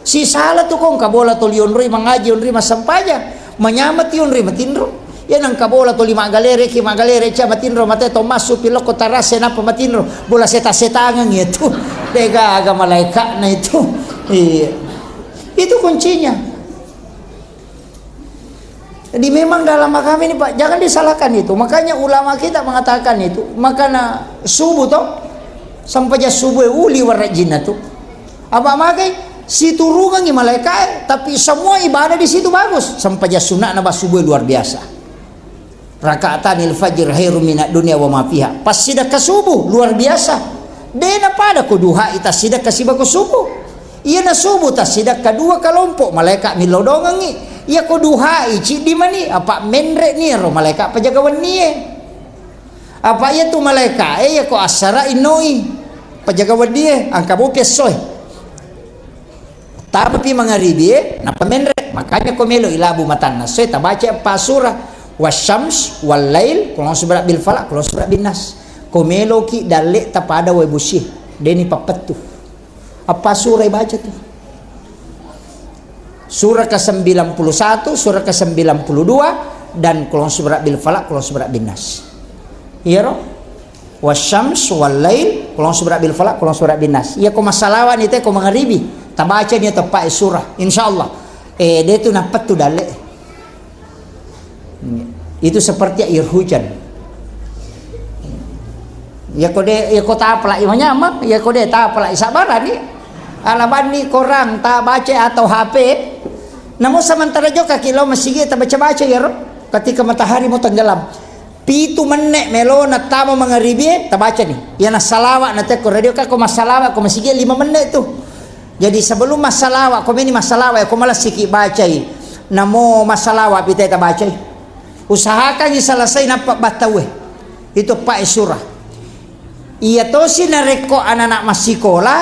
Sisala tu ko engka bola toli onroi mangaji, onroi massempajang, manyamati onroi matinro. Iya nengka bola toli maggalere ki, maggalere cia matinro, mate to massu pilokko tarase nappa matinro. Bola seta-setangeng itu. Degaga malaikatna itu. Iya. Itu kuncinya. Jadi memang dalam agama ini, Pak, jangan disalahkan itu. Makanya ulama kita mengatakan itu, makana subuh toh, sempajang subuh uli warajinna tu. Apa magai siturungangi malaikat, tapi semua ibadah di situ bagus. Sempajang sunatna ba subuh luar biasa. Rakaatanil fajr khairum minad dunya wa ma fiha. Pas sidakka subuh luar biasa. Dena pada ko duha ita sidakka sibako subuh. Iyana subuh tassidekka dua kalompok, malaeka millau dongengngi. Iyako duhai ciddi mani, apa menre ni ro malaeka pajaga wennie. Apa iyatu malaekae iyako assara innoi pajaga wennie, engka mopi essoe. Tamapi mangaribie, nappa menre. Makanya ko melo ilabu matanna essoe, tabaca eppa sura, wasyams, wallail, qul a'udzu birabbil falaq, qul a'udzu birabbin nas. Ko meloki dalle tapada wae busie, deni pappettu. Apa sura ibaca tu? Sura kesembilan puluh satu, sura kesembilan puluh dua, dan qul a'udzu birabbil falaq, qul a'udzu birabbin nas. Iyaro? Wasyams, wallail, qul a'udzu birabbil falaq, qul a'udzu birabbin nas. Iya ko massalawa ni te ko mangaribi, tabaca ni teppa sura. Insyaallah. Eh, de tu nappettu dalle. Itu seperti air hujan. Iyako de, iyako tapalai manyameng, iyako de tapalai sabarani. Alabanni korang tabaca atau H P. Namo sementara jokaki lao masigi tabaca-baca iyaro. Ketika matahari mau tenggelam. Pitu menne melona tama mangaribie, tabacani. Iyana salawa na tekko radio ka ko massalawa ko masigi lima menne tu. Jadi sebelum massalawa, ko meni massalawa, ko malassiki bacai. Namo massalawa pitai tabacai. Usahakangi selesai nappa battaue. Itu pae surah. Iya tosi narekko anak-anak massikola,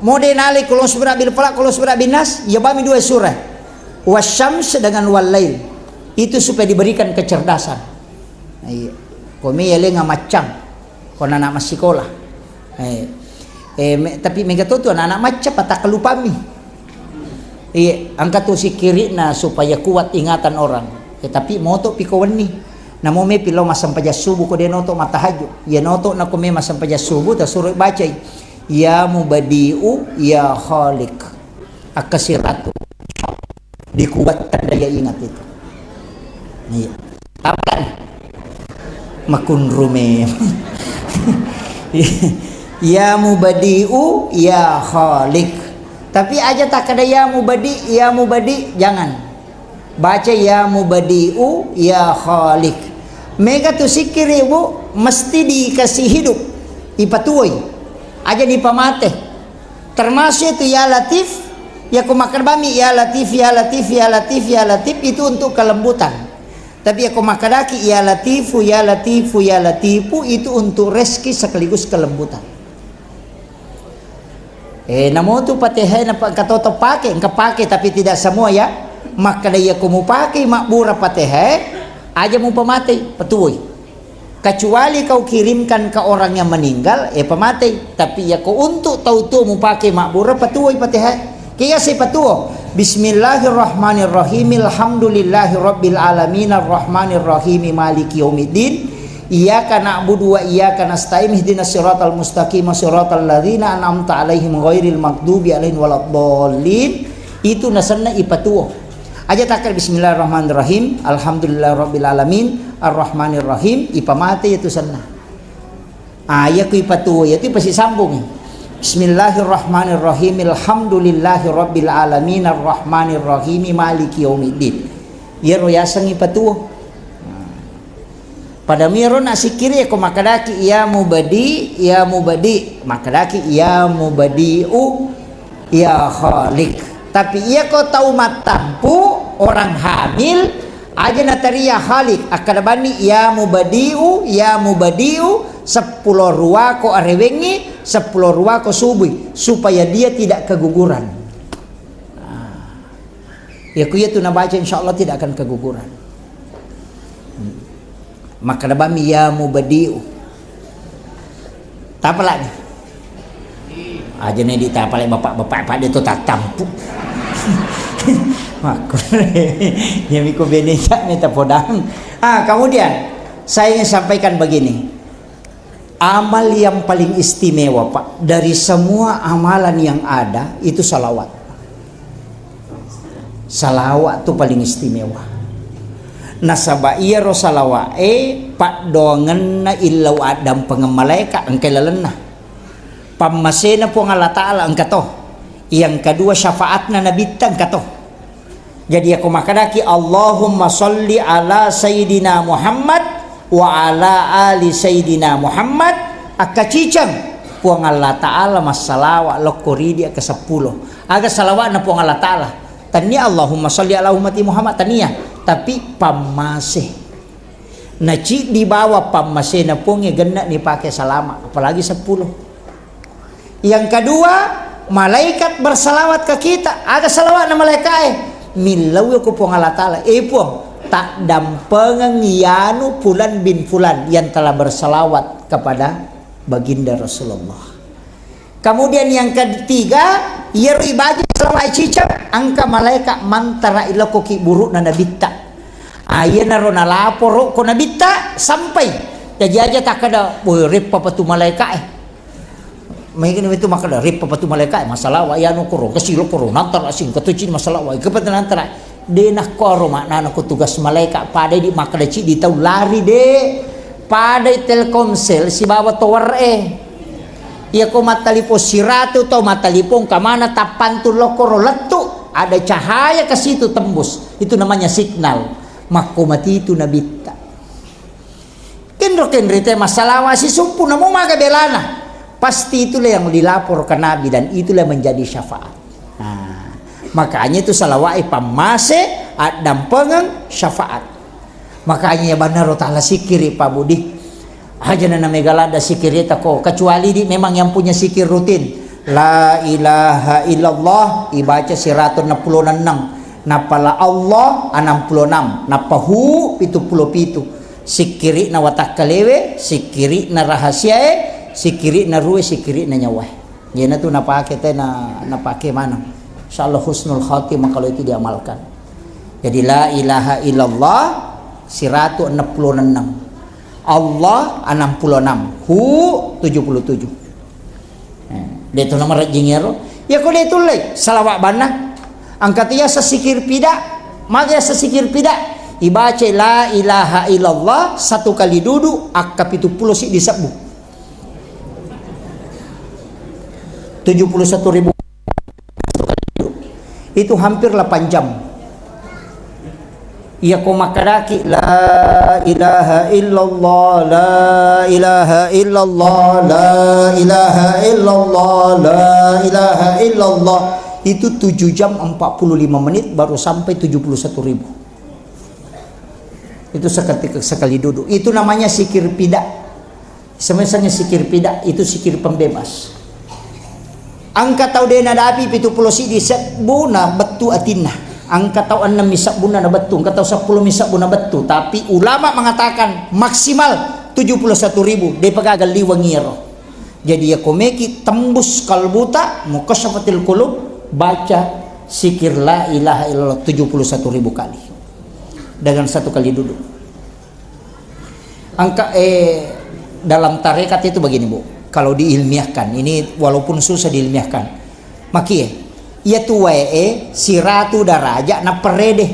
mode nalai qul a'udzu birabbil falaq, qul a'udzu birabbin nas, iya bami dua surah. Wasyams dengan wallail. Itu supaya diberikan kecerdasan. Iya. Ko me yalenga maccang. Ko anak-anak massikola. Eh, eh, me-, tapi mega to tu anak-anak macca patakkalupammi. Iya, engka tu sikkiri'na supaya kuat ingatan orang. Ya, tapi moto pi ko wenni. Namo me pi lao massempajang subuh ko de noto mattahajud. Ya noto nako me massempajang subuh tasuro bacai. Ya Mubadi'u, ya Khaliq. Akkasiratu. Dikuatkan daya ingat itu. Iya. Apa? Makunrume. Ya Mubadi'u, ya Khaliq. Tapi aja takkada ya Mubadi, ya Mubadi, jangan. Baca ya Mubadi'u, ya Khaliq. Mega tu sikkiri, Bu, mesti dikasih hidup. Ipatuoi. Aja ni pamate. Termasuk itu ya Latif, ya ko makkeda bami ya Latif, ya Latif, ya Latif, ya Latif, itu untuk kelembutan. Tapi ya ko makkedaki ya Latifu, ya Latifu, ya Latifu, itu untuk rezeki sekaligus kelembutan. Eh, namo tu Fatihah na pa-, engka toto pake, engka pake, tapi tidak semua ya. Makkeda iya ko mupake mabbura Fatihah, aja mupamatei, patuoi. Kecuali kau kirimkan ke orang yang meninggal, eh, pamatei. Tapi iya ko untuk tau tuo mupake mabbura, patuoi Fatihah. Kiya si patuo. Bismillahirrahmanirrahim. Alhamdulillahi rabbil alamin, arrahmanirrahim, maliki yaumiddin. Iyyaka na'budu wa iyyaka nasta'in, ihdinas siratal mustaqim, siratal ladzina an'amta 'alaihim ghairil maghdubi 'alaihim waladdallin. Itu nasenna ipatuo. Aja takkeda bismillahirrahmanirrahim, alhamdulillahirabbil alamin, arrahmanirrahim, ipamate itu senna. Ah, iya ku ipatuo, iya tu ipasisambungi. Bismillahirrahmanirrahim, alhamdulillahirabbil alamin, arrahmanirrahim, maliki yaumiddin. Iyaro yaseng ipatuo. Pada miro na sikkiri ko makkedaki ya mubadi, ya mubadi, makkedaki ya mubadiu, ya khaliq. Tapi iya ko tau mattampu, orang hamil, aja nateri ya khaliq, akkeda bani ya mubadiu, ya mubadiu, seppulo ruako arewengi, seppulo ruako subui, supaya dia tidak keguguran. Nah. Ya, ku iya tu nabaca, insya Allah tidak akan keguguran. Hmm. Makkeda bami ya mubadiu. Tapalani. Aja nih ditapalai bapak-bapak pada itu tatampu. Makku. Ya, miko bene tak minta podang. Ah, kemudian saya ingin sampaikan begini. Amal yang paling istimewa, Pak, dari semua amalan yang ada itu salawat. Salawat tu paling istimewa. Nasaba iyaro salawat e paddoangenna illau addampengeng malaeka engka lalenna. Pammasena Puang Allah Ta'ala engka to. Yang kedua syafaatna Nabitta engka to. Jadi, yako makkedaki, "Allahumma shalli ala Sayyidina Muhammad wa ala ali Sayyidina Muhammad," akkaciceng Puang Allah Ta'ala massalawa lokko ridi ke seppulo. Aga salawatna Puang Allah Ta'ala? Tania Allahumma shalli ala ummati Muhammad, tania. Tapi pammase. Naciddi bawa pammasena Puang e genna nipake salama, apalagi seppulo. Yang kedua, malaikat bersalawat ke kita. Aga salawatna malaikae? Millau ko Puang Allah Ta'ala. Eh Puang, tak dampengeng yanu Fulan bin Fulan yang telah bersalawat kepada Baginda Rasulullah. Kemudian yang ketiga, iyaro ibaca salawat ciceng, engka malaikat mantara iloko ki burukna nabitta. Ayenaro nalaporo ko nabitta sampai. Jaji aja takkeda, "Woi, reppa patu malaikae." Maigini itu makkeda, "Reppa patu malaikae, masalah wa yanu koro, kesilo koro, nantara sing ketuci masalah wa, kepatu nantara." De nakkoro maknana ko tugas malaika, pada di makkeda ciddi tau lari de. Pada Telkomsel sibawa tower e. Iya ko mattalipong siratu tau mattalipong kamana tappantun lokoro lettu, ada cahaya ke situ tembus. Itu namanya signal. Makko mati itu nabitta. Kenro-kenro te massalawa sisumpu namo maga belana. Pasti itulah yang dilapor ke Nabi dan itulah yang menjadi syafaat. Nah, makanya itu salawat e pammase, addampengeng, syafaat. Makanya ya banaro tala sikiri Pak Budi. Aja na mega ladda sikiri tako, kecuali di memang yang punya sikir rutin. La ilaha illallah ibaca siratu enneng pulo enneng. Nappa la Allah enneng pulo enneng. Nappa hu pitu pulo pitu. Sikkiri'na watakkalewe, sikkiri'na rahasiae, sikkiri'na ruwe, sikkiri'na nyawae. Iyanatu napake te na, napake maneng. Insyaallah husnul khatimah kalau itu diamalkan. Jadi la ilaha illallah siratu enneng pulo enneng. Allah enneng pulo enneng. Hu tujuh puluh tujuh. Eh, de' tu namarejjing ero. Iya ko de' tullei, salawat banna. Engka tu yaseng sikir pida, maga yaseng sikir pida. Ibaca la ilaha illallah satu kali dudu, akka pitu pulo siddi sebbu. Tujuh puluh satu ribu. Itu hampir delapan jam. Iya ko makkedaki, "La ilaha illallah, la ilaha illallah, la ilaha illallah, la ilaha illallah," itu tujuh jam empat puluh lima menit baru sampai tujuh puluh satu ribu. Itu seketika sekali duduk. Itu namanya zikir pida. Semesengnge zikir pida, itu zikir pembebas. Engka tau de' nadapi pitu pulo siddi sebbu na bettu atinna. Engka tau ennemmi sebbunna na bettu, engka tau seppulomi sebbu na bettu. Tapi ulama mengatakan maksimal tujuh puluh satu ribu, de' pa gaga liweng iyaro. Jadi, iya ko meki tembus kalbuta, mukasyafatil qulub, baca zikir la ilaha illallah tujuh puluh satu ribu kali. Dengan satu kali duduk. Engka, eh, dalam tarekat itu begini, Bu. Kalau diilmiahkan, ini walaupun susah diilmiahkan. Makie, iya tu wae, eh, siratu daraja na perede.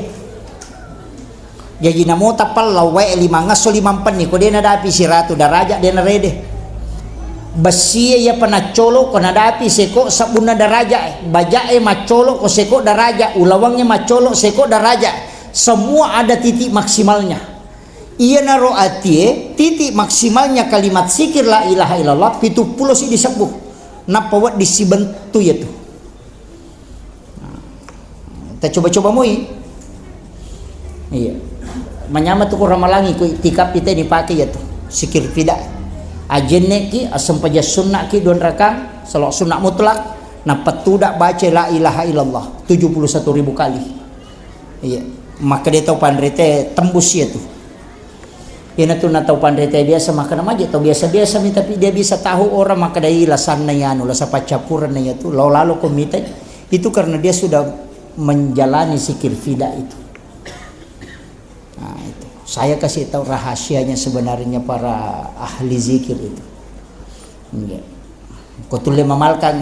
Jaji namo tapella wae limang esso limang penni, ko de' nadapi siratu daraja, de' narede. Bessie iya pa naccolo, ko nadapi seko sebbunna daraja, eh. Baja e maccolo ko seko daraja, ulawangnge maccolo seko daraja. Semua ada titik maksimalnya. Iyanaro atie, titik maksimalnya kalimat zikir la ilaha illallah, pitu pulo siddi sebbu. Nappa wedding sibentu iyatu. Nah, ta coba-coba moi. Iya. Manyameng tu ko Ramalangi, ko itikaf ite ni pake iyatu. Zikir pida. Ajenneki, assempajang sunnaki dua rakang, salawat sunna mutlak, nappa tuda baca la ilaha illallah tujuh puluh satu ribu kali. Iya, makkeda tau panrita tembus iyatu. Iyanatu na tau panrita biasa makkeda maje tau biasa-biasa mi, tapi dia bisa tahu orang makkeda, "Ih, lasanna iyanu, lasa paccappurenna iyatu, lao lalo ko mitai." Itu karena dia sudah menjalani zikir fida itu. Nah, itu. Saya kasih tahu rahasianya sebenarnya para ahli zikir itu. Iya. Ko tulle mamalkang.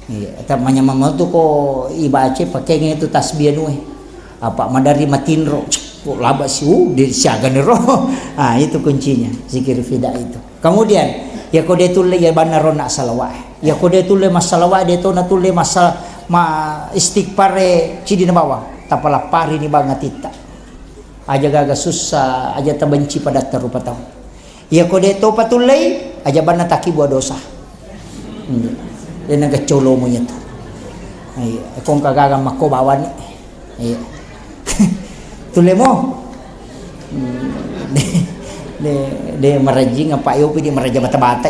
Iya, ta manyameng tu ko ibaca pakenge tu tasbih anu e. Apa madari matinro. Ko laba si, uh, di siaga ni ro. Ah, itu kuncinya zikir fida itu. Kemudian, ya ko de tulle ya banna ronna salawat. Ya ko de tulle masalawat, de to na tulle masa ma istighfar e cidi na bawang. Tapalappari ni bang atitta. Aja gaga sussa, aja tabenci padatta rupa tau. Iya ko de topa tullei, aja banna takibbua dosa. Hmm. De nagaccolomu iyatu. Iya, ko engka gaga makko bawani. Iya. Tullemo. Hmm. De, de, de marajing apa yopi de maraja bata-bata.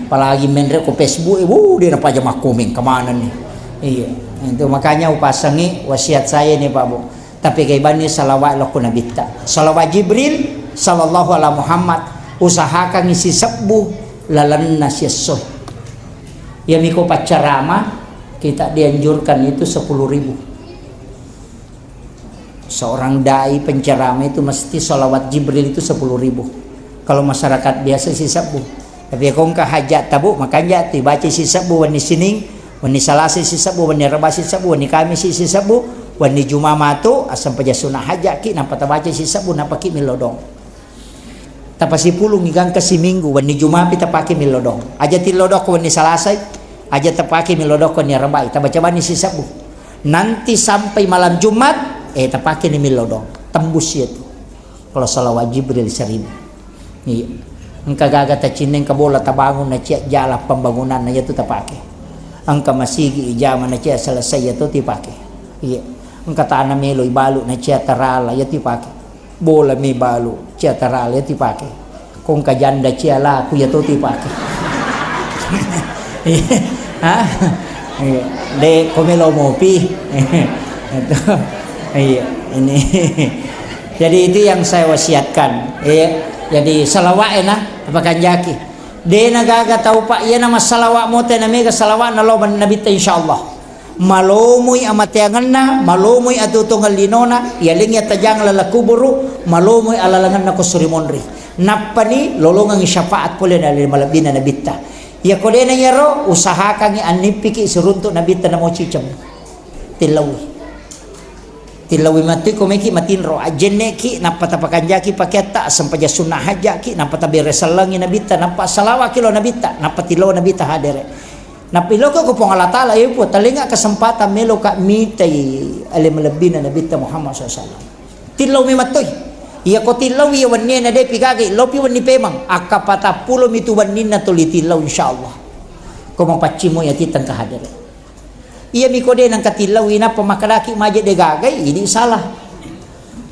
Apalagi menre ko Facebook, eh, wuh, de napaja makkomeng kemana nih. Iya. Itu makanya upasangi wasiat saya nih, Pak Bu. Tapi kaibanni salawat lokko Nabitta. Salawat Jibril, sallallahu ala Muhammad, usahakangngi sisebbu lalenna siessoe. Iyami ko paccarama, kita dianjurkan itu sepuluh ribu. Seorang dai penceramah itu mesti salawat Jibril itu sepuluh ribu. Kalau masyarakat biasa sisebbu. Tapi ko engka hajat tabu, makanja tu ibaca sisebbu wenni Sining, wenni Salasa sisebbu, wenni Reba sisebbu, wenni Kamisi sisebbu, wenni Juma matu, assempaja sunna hajat ki, nappa tabaca sisebbu, nappa ki millo dong. Tapasipulungngi gangka siminggu, wenni Juma pi tapake millo dong. Aja tillo dong ko wenni Salasai, aja tapake millo dong ko wenni Rebai, tabaca bani sisebbu. Nanti sampai malam Jumat, eh, tapake ni millo dong. Tembus iyatu. Kalau salawat Jibril seribu. Iya. Engka gaga tacinna, engka bola tabangun na cia jala pembangunan na iyatu tapake. Engka masigi ijama na cia selesai iyatu tipake. Iya. Engka tana melo ibalu na cia tarala iyatu ipake. Bola mi balu cia tarala iyatu ipake. Ko engka janda cia laku iyatu tipake. Iya. Ha? Iya. De ko melo mopi. Itu. Iya, ini. Jadi itu yang saya wasiatkan. Iya. Jadi salawat enak apa kanjaki. De na gaga tau, Pak, iya na masalawat mote na mega salawat na lo Nabitta, insyaallah. Malomoi amateangenna, malomoi atuo-tuongeng linona, iyalengngi atajang laleng kuburu, malomoi alalangenna ko suri monri. Nappani lolongengngi syafaat pole na malebbina Nabitta. Iya ko de na iyaro, usahakangngi annippiki siruntu Nabitta namo ciceng. Tillaui. Tillaui matu ko meki matinro, ajjenneki, nappa tapakanjaki pakeatta, assempaja sunna hajjaki, nappa tabere sellengi Nabitta, nappa salawaki lo Nabitta, nappa tillo Nabitta hadere. Nappa iloko ko Puang Allah Taala, "Eh, Puang, talenga kesempatan meloka mitai ale malebbina Nabitta Muhammad sallallahu alaihi wasallam." Tillau memang toi. Iya ko tillau iya wenni na depi gagai, lopi wenni pemang. Akka patappulo mitu wenninna tuli tillau, insyaallah. Ko mapaccing mo iya titeng ka hadere. Iya mi ko de nangka tillau inappa makadaki maje de gagai, idi salah.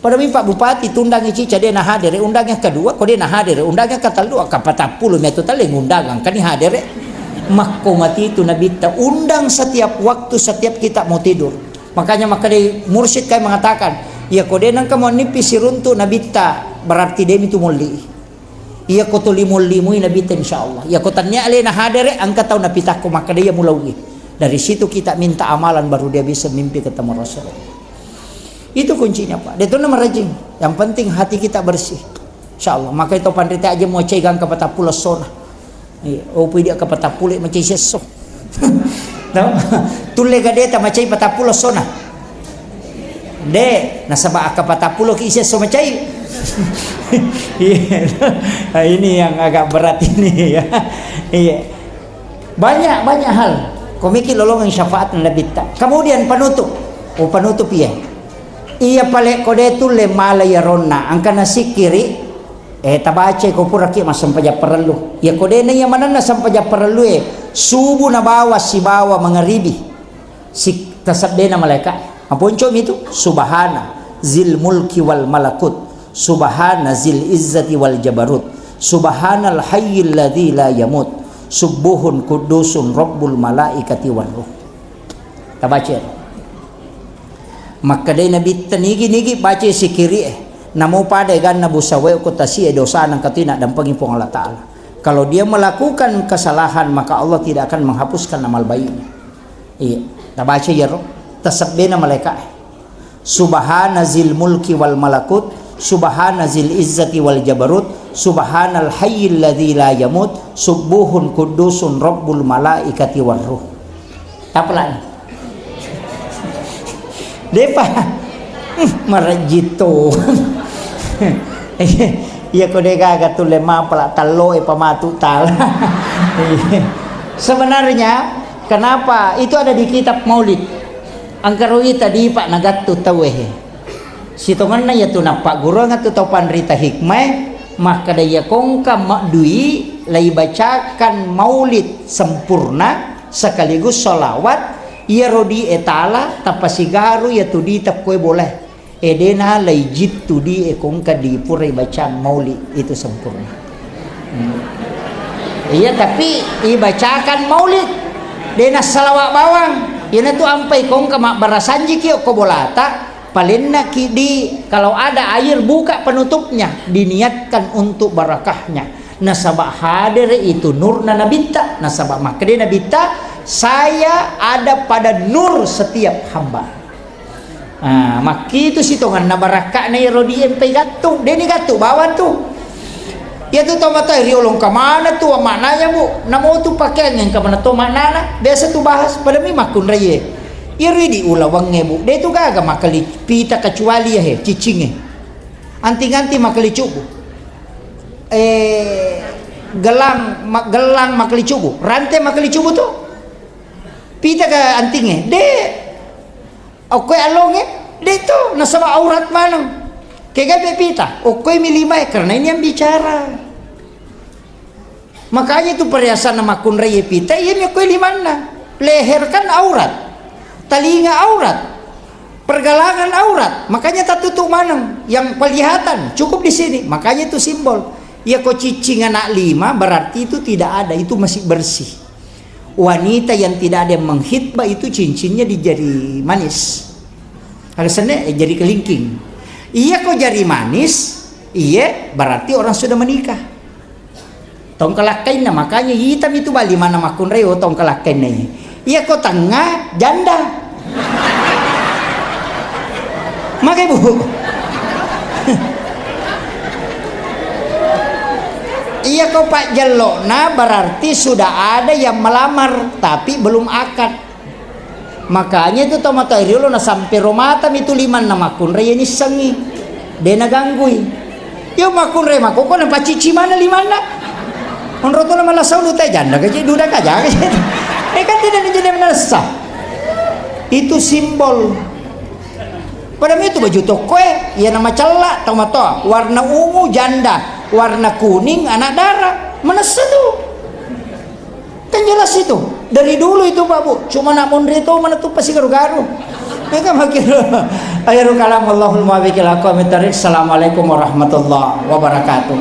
Pada mi Pak Bupati tundangi cica de na hadere, undang yang kedua, ko de na hadere, undang yang ketellu, akka patappulo mi atu tale ngundang, angkani hadere. Makko mati itu Nabitta, undang setiap waktu, setiap kita mau tidur. Makanya, makanya mursyid kai mengatakan, iya ko de nangka muannipi siruntu Nabitta, berarti demi tu molli. Iya ko tuli mollimui Nabitta, insyaallah. Iya ko tannia alena hadere, angka tau napitakko makkada iya mulaui. Dari situ kita minta amalan baru dia bisa mimpi ketemu Rasulullah. Itu kuncinya, Pak. Dia tuh nama rajin. Yang penting hati kita bersih. Insyaallah. Maka itu panrita aja mau cai gangka patappulo sona. Iya, oh, pui dia ka patappulo macai sesso. No? Tulle gadeta macai patappulo sona. De, nasaba akka patappulo ki sesso macai. Iya. Nah, ini yang agak berat ini ya. Iya. Banyak, banyak hal. Komiki lolongang syafaat Nabitta. Kemudian penutup. Oh, penutup iya. Iya pale kode tulle mala ya ronna. Angkana sikiri. Eh, tabacai ko puraki massempajang parellu. Iya ko dena iya manenna sempajang parellue, subuh nabawa sibawa mangaribi. Sik-, taseddena malaika. Maponcomi tu, subhana zil mulki wal malakut, subhana zil izzati wal jabarut, subhanal hayyil ladzi la yamut, subbuhun quddusun rabbul malaikati war ruh. Tabaca. Makkedai Nabitta, nigi-nigi bacai sikiri'e, namo pada eganna busawae ko tasi'e dosana engka tu naddampengi Puang Allah Ta'ala. Kalau dia melakukan kesalahan, maka Allah tidak akan menghapuskan amal baiknya. Iya, tabaca iyaro, tasebbena malaika'e. Subhana zil mulki wal malakut, subhana zil izzati wal jabarut, subhanal hayyil ladzi la yamut, subbuhun quddusun rabbul malaikati war ruh. Tapalani. Depa. Hmm, marejjitto. Iya ko de gaga tulle mapala tallo e pamatu tala. Iya. Sebenarnya kenapa itu ada di kitab Maulid? Engkaro ita dipa nagattu tauwe he. Sitongenna iyatu nappagguruang tu tau panrita hikmae, makkeda iya kongka maddui laibacakan maulid sempurna sekaligus sholawat, iyaro di etala tapasigaru iyatu di tekkoe bolae. Edena laijittu di ekongka di pura ibacang maulid itu sempurna. Hmm. Iya, tapi ibacakan maulid. Dena salawat bawang. Iyanatu ampai kongka mabbarasanjiki okko bolata. Palennaki di, kalau ada air, buka penutupnya, diniatkan untuk barakahnya. Nasaba hadere itu nurna Nabitta, nasaba makkeda Nabitta, "Saya ada pada nur setiap hamba." Ah, makkitu sitonganna barakka'na ero di empai gattung, deni gattung bawang tu. Iya tu tomatoa riolong kamana tu maknanya, Bu? Namo tu pakeang engka mana to maknana? Biasa tu bahas pada mi makkunraie. Iyaro idi ulawengnge, Bu, de tu gaga makkali pita kecuali ya he, ciccingnge. Anting-anting makkali cubu. Eh, gelang, ma-, gelang makkali cubu. Rante makkali cubu tu. Pita ke antingnge? De. Okkoi alongnge? De tu, nasaba aurat maneng. Kega pe pita? Okkoi mi limae, karena ini yang bicara. Makanya itu perhiasan makkunrai pita, iya mi kue limanna. Leher kan aurat, talinga aurat, pergelangan aurat. Makanya tatutup maneng yang kelihatan cukup di sini. Makanya itu simbol. Iya ko cicing anak lima berarti itu tidak ada, itu masih bersih. Wanita yang tidak ada yang menghitbah itu cincinnya di jari manis. Alasannya eh, jari kelingking. Iya ko jari manis, iya berarti orang sudah menikah. Tongkalakkainna, makanya hitam itu bali mana makkunrai, oh, tongkalakkainna iya. Iya ko tengnga, janda. Magai, Bu. Iya ko pajjellokna berarti sudah ada yang melamar tapi belum akad. Makanya itu tomatoa riolo na sampai romata mi tu limanna makkunrai nissengi. De naganggui. Yo makkunrai makoko na pacici mana limanna. Onro tu na malasau lu te janda kecil duda kaja kecil. Eh kan tidak jadi menesa. Itu simbol. Pada itu baju toko e, iya na macella tau matoa, warna ungu janda, warna kuning anak dara. Manessa tu. Kan jelas itu. Dari dulu itu, Pak Bu. Cuma nak monri to mana tu pasti garu-garu. Mereka makin akhirul kalam, Allahul muwaffiq ila aqwamit thariq. Assalamualaikum warahmatullahi wabarakatuh.